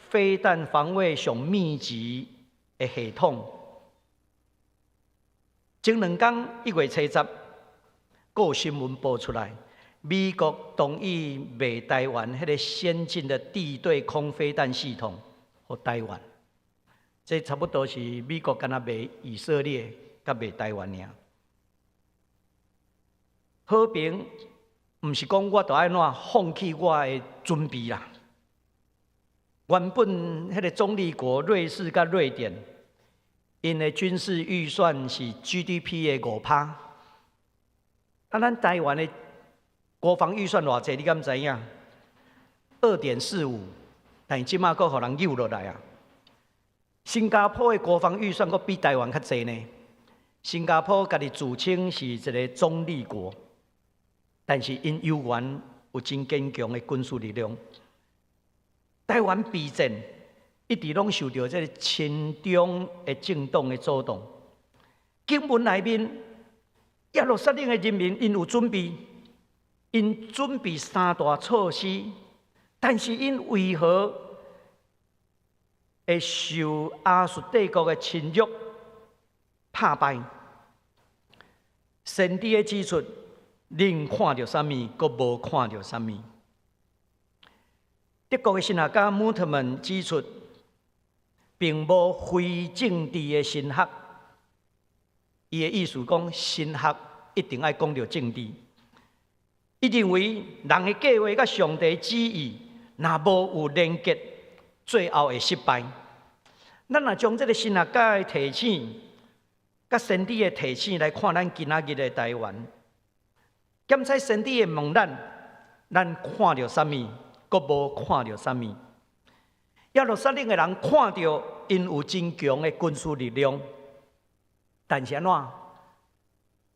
飛彈防衛上密集的系統。前兩工1月初10，閣有新聞報出來，美國同意賣台灣彼个先進的地對空飛彈系統予台灣。這差不多是美國敢若賣以色列，佮賣台灣爾。和平毋是講我著愛按怎放棄我的準備啦。原本彼个中立國瑞士佮瑞典， 𪜶的軍事預算是 GDP 的5趴。啊，咱台灣的國防預算偌濟？你敢知影？2.45，但是這馬閣予人扭落來啊！新加坡的國防預算閣比台灣較濟呢。新加坡家己自稱是一个中立國，但是𪜶猶原有真堅強的軍事力量。台灣備戰一直攏受著這个親中的政黨的阻擋。經文內面，耶路撒冷的人民𪜶有準備，𪜶準備三大措施，但是𪜶為何會受亞述帝國的侵略拍敗？先知指出，恁看著啥物，閣無看著啥物。德國的神學家穆特曼指出，並無非政治的神學。伊的意思講，神學一定愛講著政治。伊認為人的計劃佮上帝旨意，若無有連結，最後會失敗。咱若將這个神學家的提醒，佮先知的提醒來看咱今仔日的台灣，檢採先知會問咱，咱看著啥物，閣無看著啥物？耶路撒冷的人看著𪜶有真強的軍事力量，但是按怎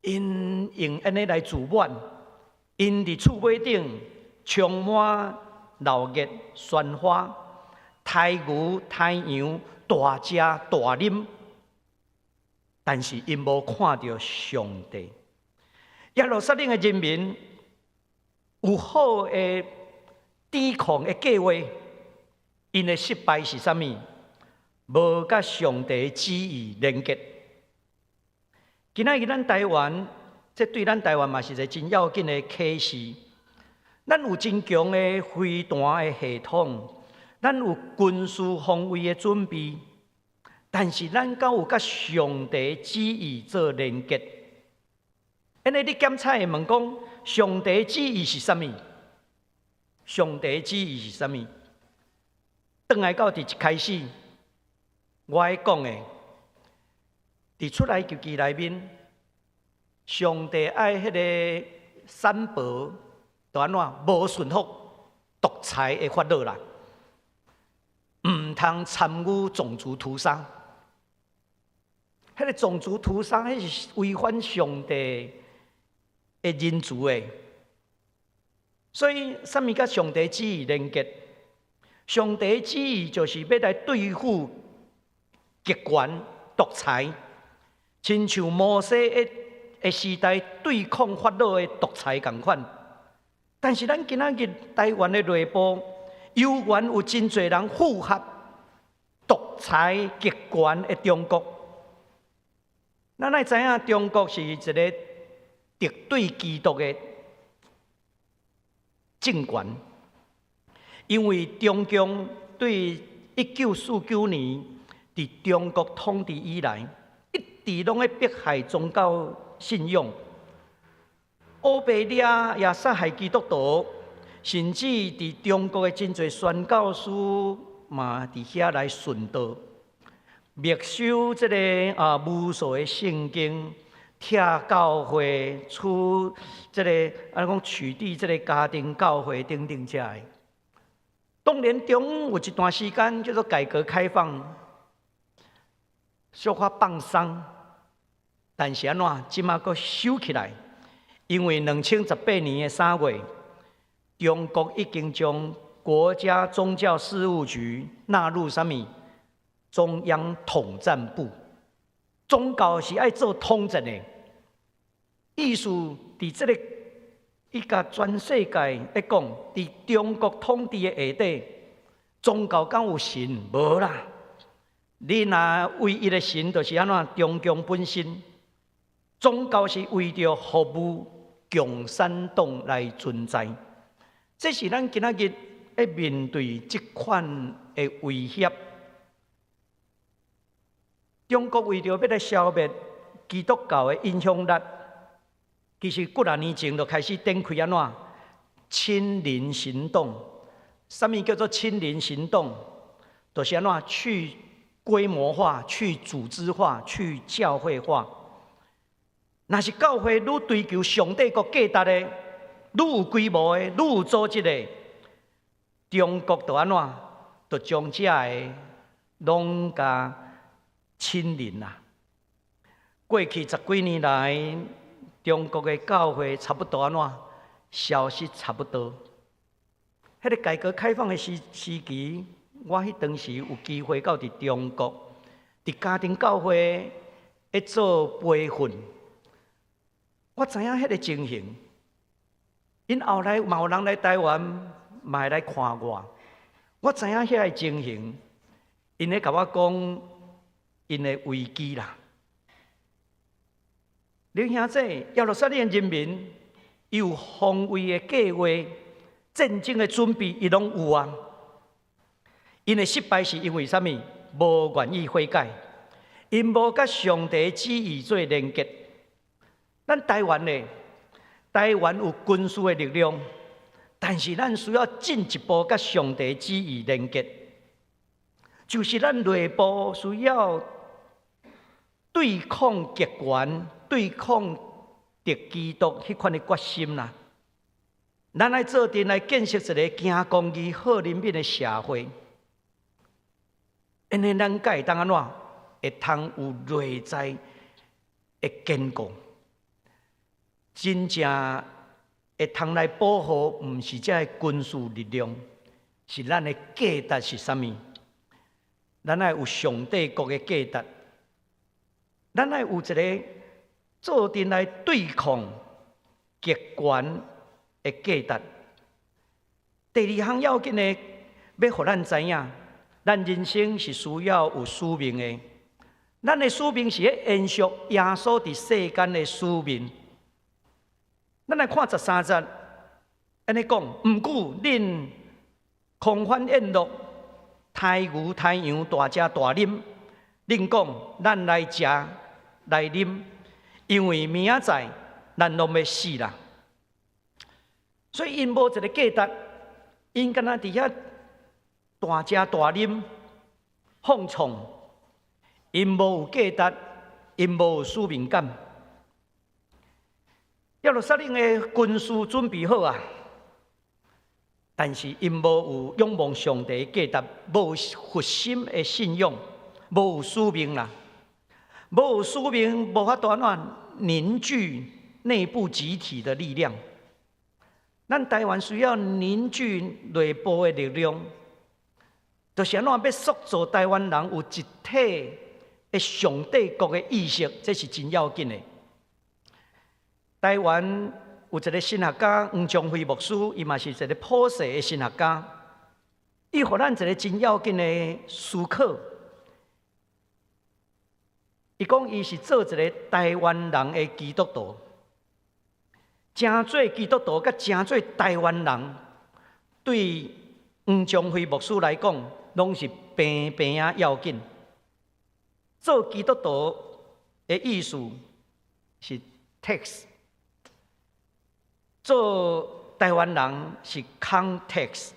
？𪜶用按呢來自滿，𪜶佇厝尾頂充滿鬧熱鮮花，刣牛刣羊，大食大啉，但是𪜶無看著上帝。耶路撒冷的人民有好的抵抗的計劃，𪜶的失敗是啥物？無佮上帝旨意連結。今仔日咱台灣，這對咱台灣嘛是一个真要緊的啟示。咱有真強的飛彈的系統，咱有軍事防衛的準備，但是咱敢有佮上帝旨意做連結？按呢你檢採會問講，上帝旨意是啥物？上帝旨意是啥物？轉來到佇一開始，我愛講的，佇出埃及記內面，上帝愛彼个散婆，就按怎無順服獨裁的法老啦，毋通參與種族屠殺。彼个種族屠殺，彼是違反上帝的仁慈的。所以，啥物佮上帝旨意連結？上帝旨意就是欲來對付極權獨裁，親像摩西的時代對抗法老的獨裁仝款。但是咱今仔日台灣的內部，猶原有真濟人附和獨裁極權的中國。咱愛知影，中國是一个敵對基督的政權，因為中共對1949年佇中國統治以來，一直攏咧迫害宗教信仰，烏白掠也殺害基督徒，甚至佇中國的真濟宣教師嘛佇遐來殉道，沒收這个無數的聖經，拆教會，處這个按呢講取締這个家庭教會等等遮的。當然，中央有一段時間叫做改革開放，小可放鬆，但是按怎，這馬閣收起來，因為2018年的3月，中國已經將國家宗教事務局納入啥物中央統戰部，宗教是愛做統戰的，意思佇這个伊共全世界咧講，佇中國統治的下底，宗教敢有神？無啦！你若唯一的神，就是按怎中共本身。宗教是為著服務共產黨來存在，這是咱今仔日咧面對這款的威脅。中國為著欲來消滅基督教的影響力，其實幾若年前就開始展開按怎清零行動。啥物叫做清零行動？就是按怎去規模化、去組織化、去教會化。若是教會愈追求上帝國價值的，愈有規模的，愈有組織的，中國就按怎？就將這个攏共侵凌啦。過去十幾年來，中國的教會差不多按怎？消失差不多。彼個改革開放的時期，我彼當時有機會到佇中國，佇家庭教會咧做培訓，我知影彼个情形。𪜶後來嘛有人來台灣，嘛會來看我。我知影遐个情形，𪜶咧共我講𪜶的危機啦。弟兄姊妹，耶路撒冷人民有防衛的計劃、戰爭的準備，伊攏有啊。𪜶的失敗是因為啥物？無願意悔改，𪜶無佮上帝旨意做連結。咱台灣呢？台灣有軍事的力量，但是咱需要進一步佮上帝旨意連結，就是咱內部需要對抗極權、對抗敵基督彼款的決心啦。咱愛做陣來建設一個行公義、好憐憫的社會，按呢咱才會當按怎？會通有內在的堅固。真正會通來保護，毋是這个軍事力量，是咱的價值是啥物？咱愛有上帝國的價值，咱愛有一個做陣來對抗極權的價值。第二項要緊的，欲予咱知影，咱人生是需要有使命的。咱的使命是咧延續耶穌佇世間的使命。咱來看13節，按呢講，毋過恁狂歡宴樂，刣牛刣羊，大食大啉。恁講，咱來食來啉，因為明仔載咱攏欲死啦。所以𪜶無一個價值，𪜶敢若佇遐大食大啉，放縱，𪜶無有價值，𪜶無有使命感。耶路撒冷的軍事準備好啊，但是𪜶無有仰望上帝的價值，無核心的信仰，無有使命啦，無有使命，無法度按怎凝聚內部集體的力量。咱台灣需要凝聚內部的力量，就是按怎欲塑造台灣人有一體的上帝國的意識，這是真要緊的。台灣有一個神學家黃長輝牧師，伊嘛是一個普世的神學家，伊予咱一個真要緊的思考。伊講伊是做一個台灣人的基督徒，成做基督徒佮成做台灣人，對黃長輝牧師來講，攏是平平仔要緊。做基督徒的意思是 text。做台灣人是 context，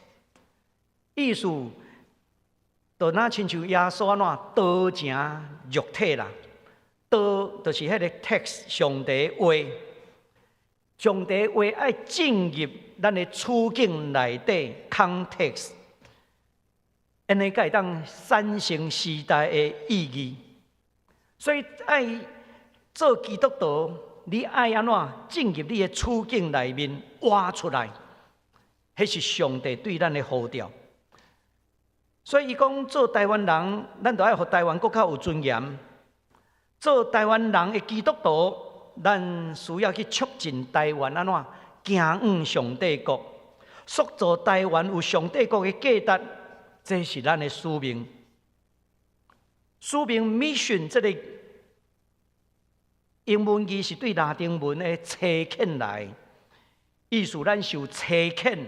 意思就若親像耶穌按怎道成肉體啦，道就是彼個 text 上帝話，上帝話愛進入咱的處境內底 context，按呢才會當產生時代的意義。所以愛做基督徒，你愛按怎進入你的處境內面活出來，彼是上帝對咱的呼召。所以伊講做台灣人，咱就愛予台灣閣較有尊嚴。做台灣人的基督徒，咱需要去促進台灣按怎行向上帝國，塑造台灣有上帝國的價值，這是咱的使命。使命 mission 這个英文字是對拉丁文的差遣來，意思咱受差遣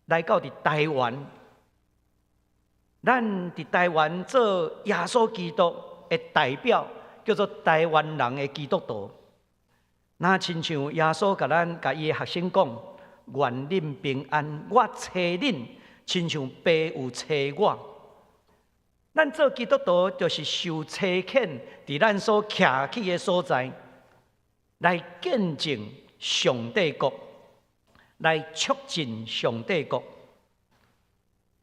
來到佇台灣，咱佇台灣做耶穌基督的代表，叫做台灣人的基督徒。若親像耶穌共咱共伊的學生講：願恁平安，我差恁，親像父有差我。咱做基督徒就是受差遣，佇咱所徛起的所在，來見證上帝國，來促進上帝國。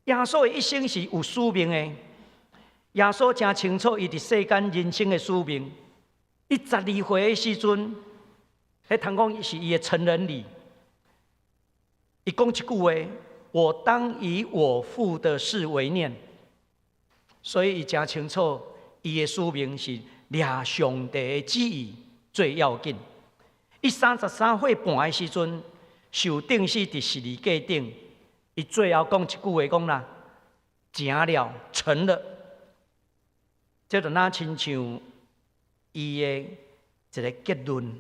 耶穌的一生是有使命的。耶穌誠清楚，伊佇世間人生的使命。伊12歲的時陣，彼通講是伊的成人禮。伊講一句話：我當以我父的事為念。所以伊誠清楚，伊的使命是掠上帝的旨意最要緊。伊33歲半的時陣，受釘死佇十字架頂。伊最後講一句話，講啦：成了，成了。這就若親像伊的一個結論。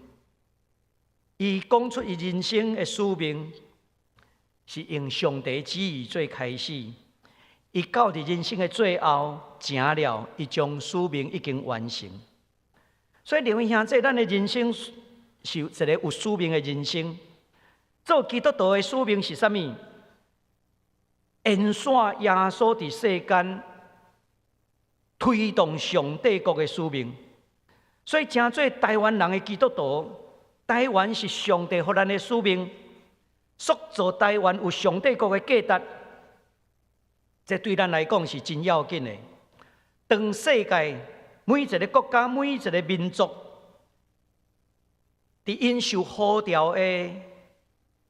伊講出伊人生的使命，是用上帝旨意做開始。伊到佇人生的最後，成了，伊將使命已經完成。所以，兩位兄弟，咱的人生是一個有使命的人生。做基督徒的使命是啥物？延續耶穌佇世間推動上帝國的使命。所以，成做台灣人的基督徒，台灣是上帝予咱的使命，塑造台灣有上帝國的價值。這對咱來講是真要緊的。當世界每一個國家、每一個民族，佇𪜶受呼召的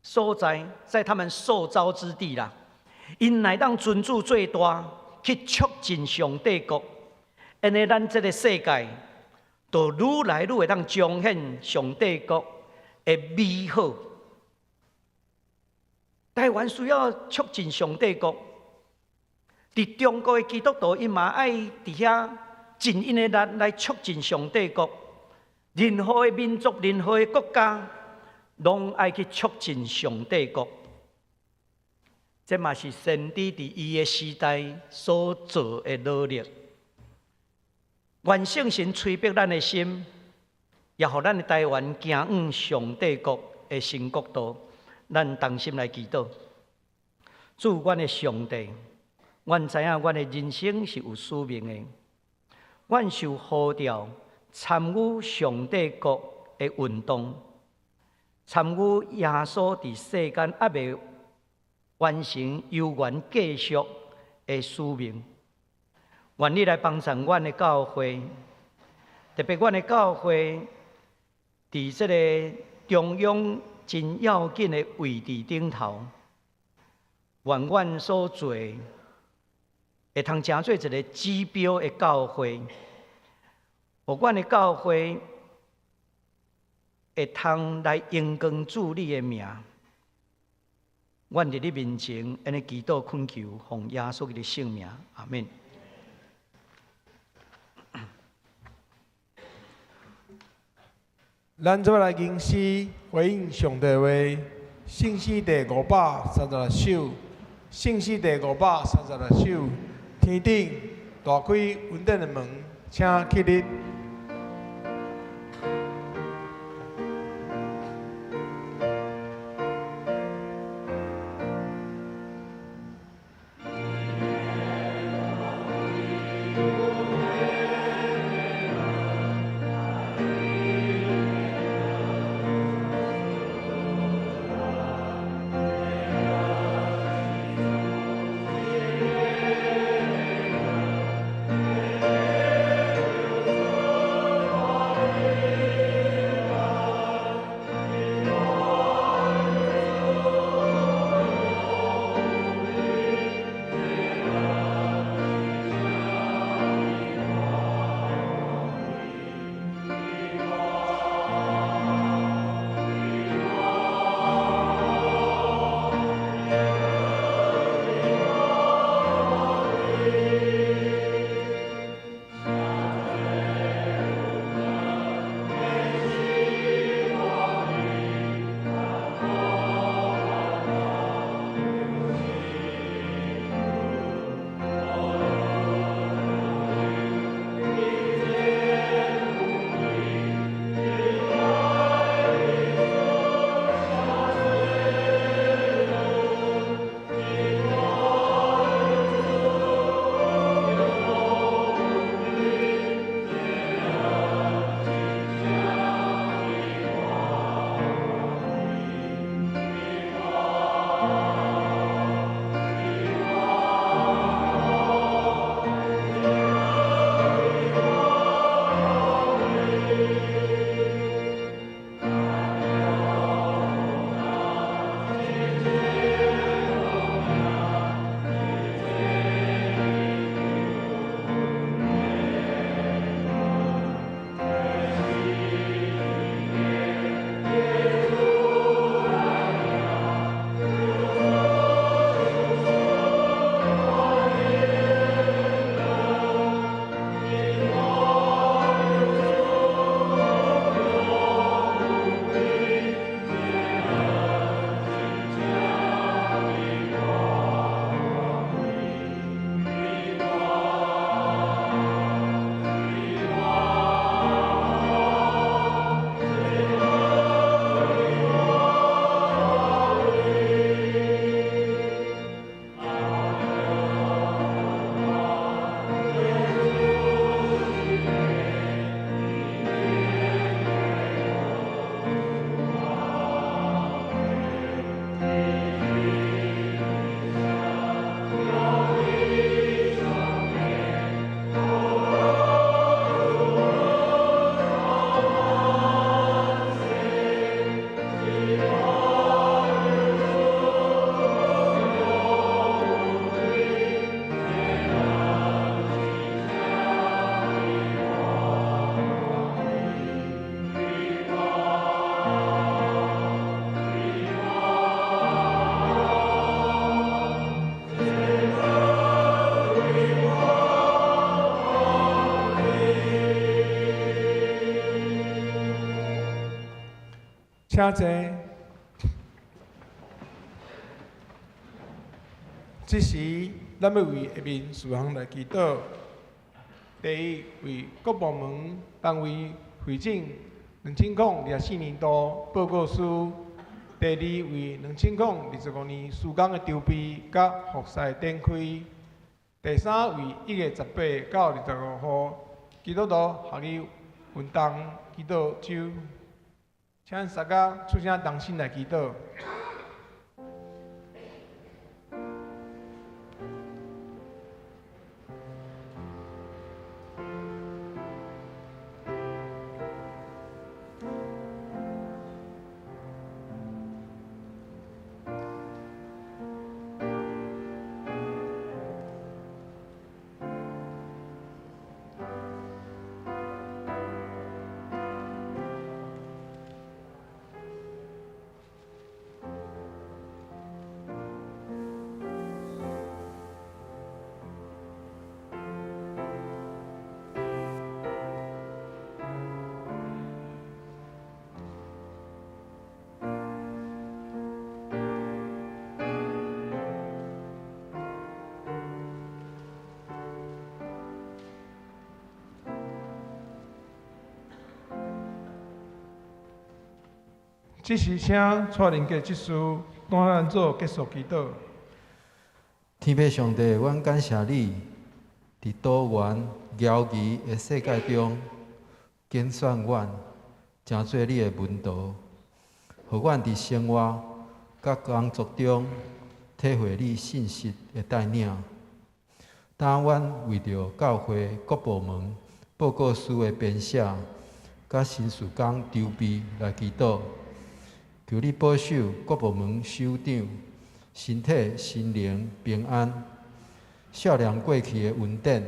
所在，在他們受召之地啦，𪜶若會當尊主做大，去促進上帝國，按呢咱這個世界，就愈來愈會當彰顯上帝國的美好。台灣需要促進上帝國。佇中國的基督徒，伊嘛愛佇遐盡𪜶的力來促進上帝國。任何的民族、任何的國家，攏愛去促進上帝國。這嘛是先知佇伊的時代所做的努力。願聖神催逼咱的心，也予咱的台灣行往上帝國的新國度。咱同心來祈禱，主，阮的上帝。阮知影，阮的人生是有使命的。阮受呼召參與上帝國的運動，參與耶穌佇世間猶未完成猶原繼續的使命。願你來幫助阮的教會，特別阮的教會佇這个中央真要緊的位置頂頭，願阮所做的會通成做一个指標的教會，予阮的教會會通來榮光主你的名。阮佇你面前，按呢祈禱懇求，奉耶穌基督聖名，阿們。咱做來吟詩回應上帝話，聖詩第536首，聖詩第536首，天頂大開恩典的門，請起立。請坐。這時，咱欲為下面事項來祈禱。第一，為各部門單位彙整2024年度報告書；第二，為2025年事工的籌備佮服事的展開；第三，為1月18到25號基督徒學藝運動祈禱週。請大家出聲同心來祈禱。這時，請蔡仁傑執事帶咱做結束祈禱。天父上帝，阮感謝你，佇多元枵疑的世界中，揀選阮，成做你的門徒，予阮佇生活佮工作中體會你信實的帶領。當阮為著教會各部門報告書的編寫，佮新事工籌備來祈禱。求你保守各部門首長身體、心靈平安，少年過去的恩典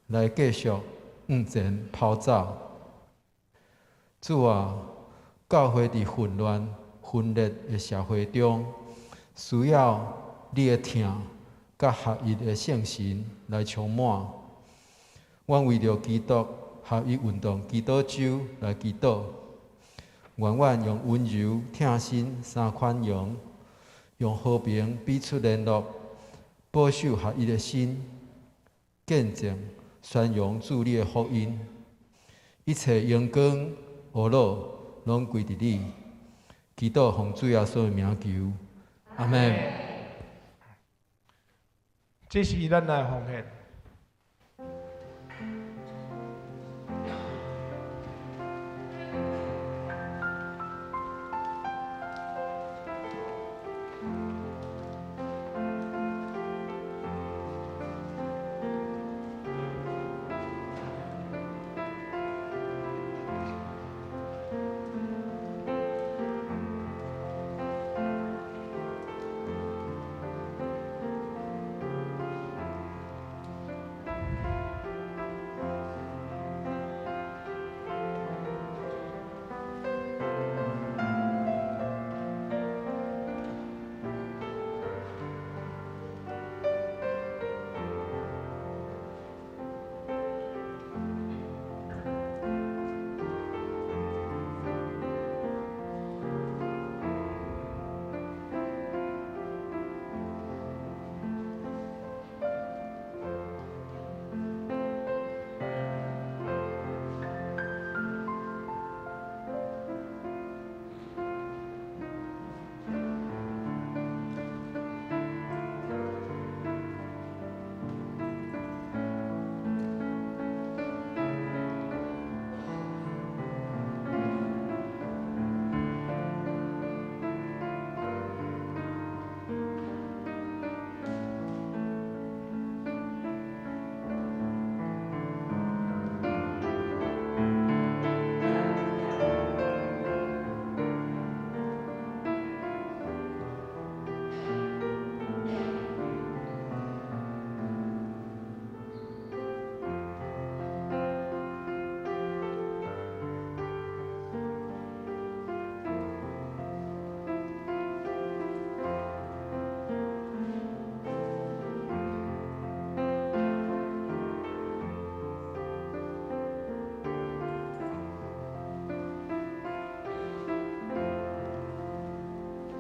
來繼續向前跑走。主啊，教會佇混亂、分裂的社會中，需要你的疼佮合一的聖神來充滿。阮為著基督合一運動祈禱週來祈禱。願阮用溫柔、疼心三寬容，用和平彼此聯絡，保守合一的心，見證宣揚主你的福音。一切榮光、呵咾，攏歸佇你。祈禱奉主耶穌的名求，阿們。這時咱來奉獻。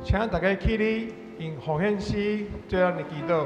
請大家起立，用奉獻詩做咱的祈禱。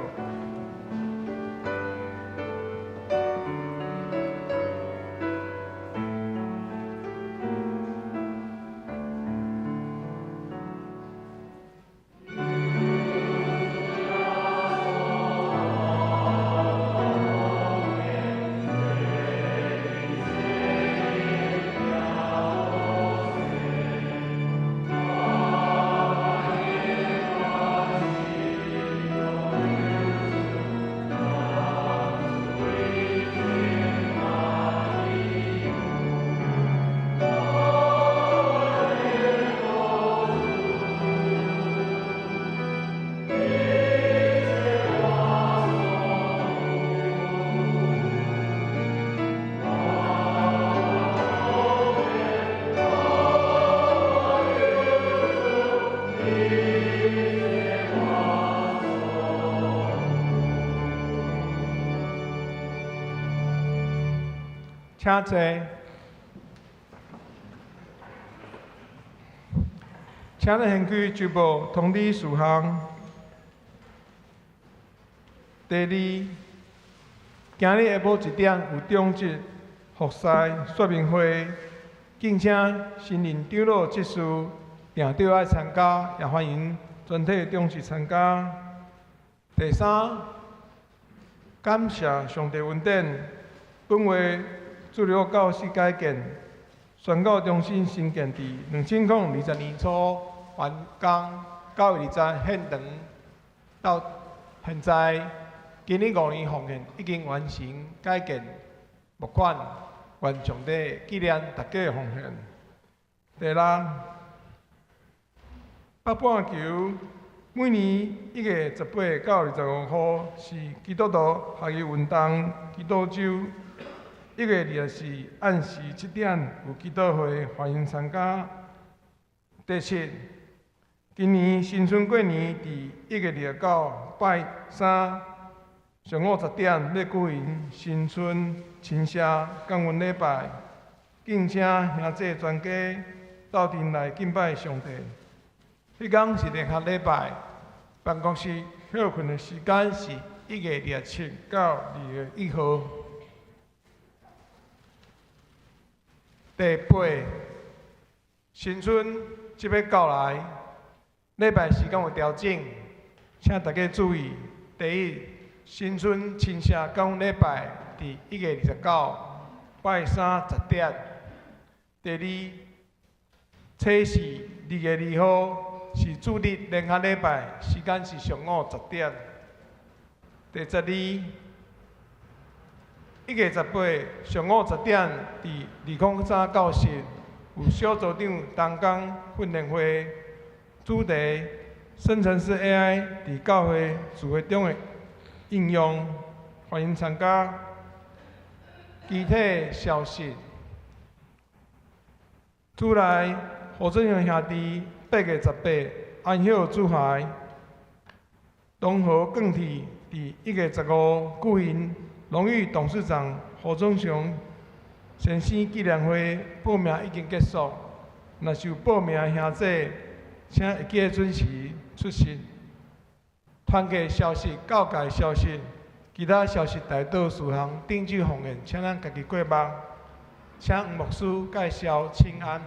請坐。請咱掀開週報通知事項。第二，今日下晡1點有長執服侍說明會，敬請新任長老執事定著愛參加，也歡迎全體長執參加。第三，感謝上帝恩典，本月主日教室改建，宣教中心新建佇2020年初完工，9月20現場到現在，經歷5年奉獻已經完成改建募款，願上帝紀念大家的奉獻。第六，北半球每年1月18到25號是基督徒學習運動基督週。1月24暗時7點有祈禱會，歡迎參加。第七，今年新春過年佇1月29拜三上午10點欲舉行新春親社感恩禮拜，敬請兄弟全家鬥陣來敬拜上帝。彼天是聯合禮拜，辦公室歇睏的時間是1月27到2月1號。第八，新春即欲到來，禮拜時間有調整，請大家注意。第一，新春親社感恩禮拜佇1月29拜三10點。第二，初四2月2號是主日聯合禮拜，時間是上午10點。第12，1月18上午10點，佇203教室有小組長同工訓練會，主題生成式 AI 佇教會聚會中的應用，歡迎參加。其他消息，主內胡振雄兄弟8月18安息主懷，東河鋼鐵佇1月15舉行榮譽董事長胡忠雄先生紀念會，報名已經結束。若是有報名的兄弟，請會記得準時出席。團契消息、教界消息、其他消息代禱事項，頂主奉獻，請咱家己過目。請黃牧師介紹請安。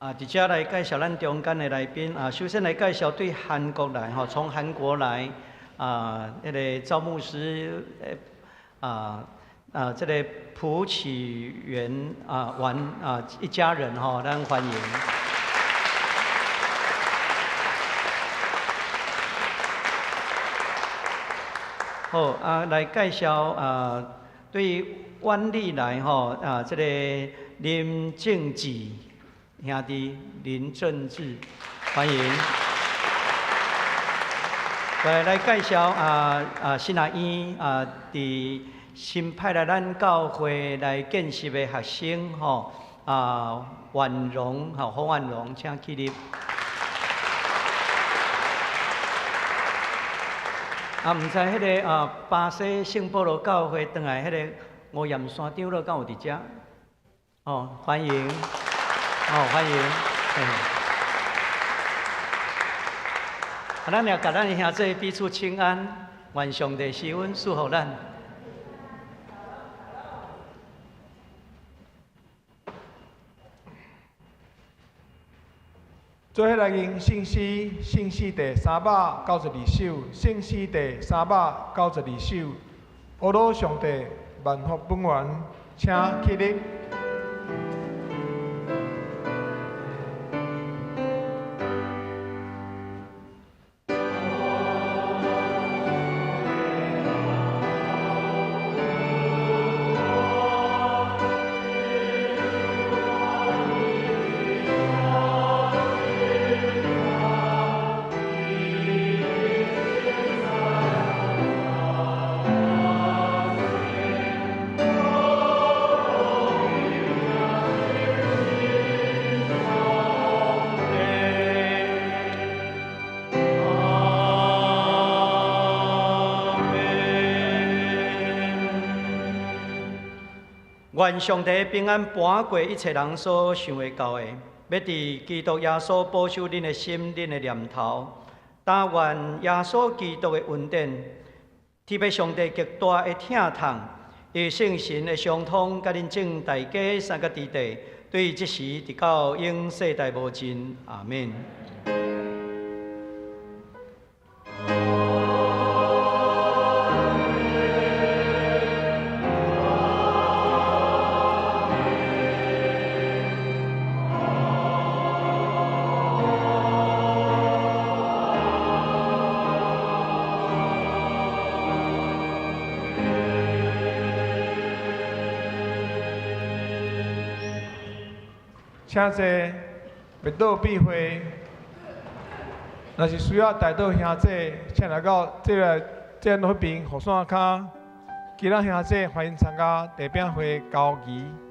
啊，佇遮來介紹咱中間的來賓啊，首先來介紹對韓國來吼，從韓國來啊，彼个趙牧師，這个朴啟元啊，完啊一家人吼，咱歡迎。好啊，來介紹啊，對萬里來吼啊，這個林正志兄弟林正志，歡迎。來介紹新亞院啊，佇新派來咱教會來見習的學生吼啊，婉容吼，洪婉容，請起立。啊，毋知彼个啊，巴西聖保羅教會轉來彼个吳炎山長老敢有佇遮？哦，歡迎，哦，歡迎。啊，咱也共咱的兄弟彼此請安，願上帝施恩賜予咱。做伙來吟聖詩，聖詩第392首，聖詩第392首。阿羅上帝，萬福本源，請起立。願上帝平安搬過一切人所想會到的，欲佇基督耶穌保守恁的心、恁的念頭。但願耶穌基督的恩典，天父上帝極大的疼痛，伊聖神的相通，佮恁眾大家三個弟弟，對這時直到永世代無盡。阿們。請坐，默禱閉會。若是需要代禱兄弟，請來到這个彼邊雨傘跤。其他兄弟歡迎參加地餅會交誼。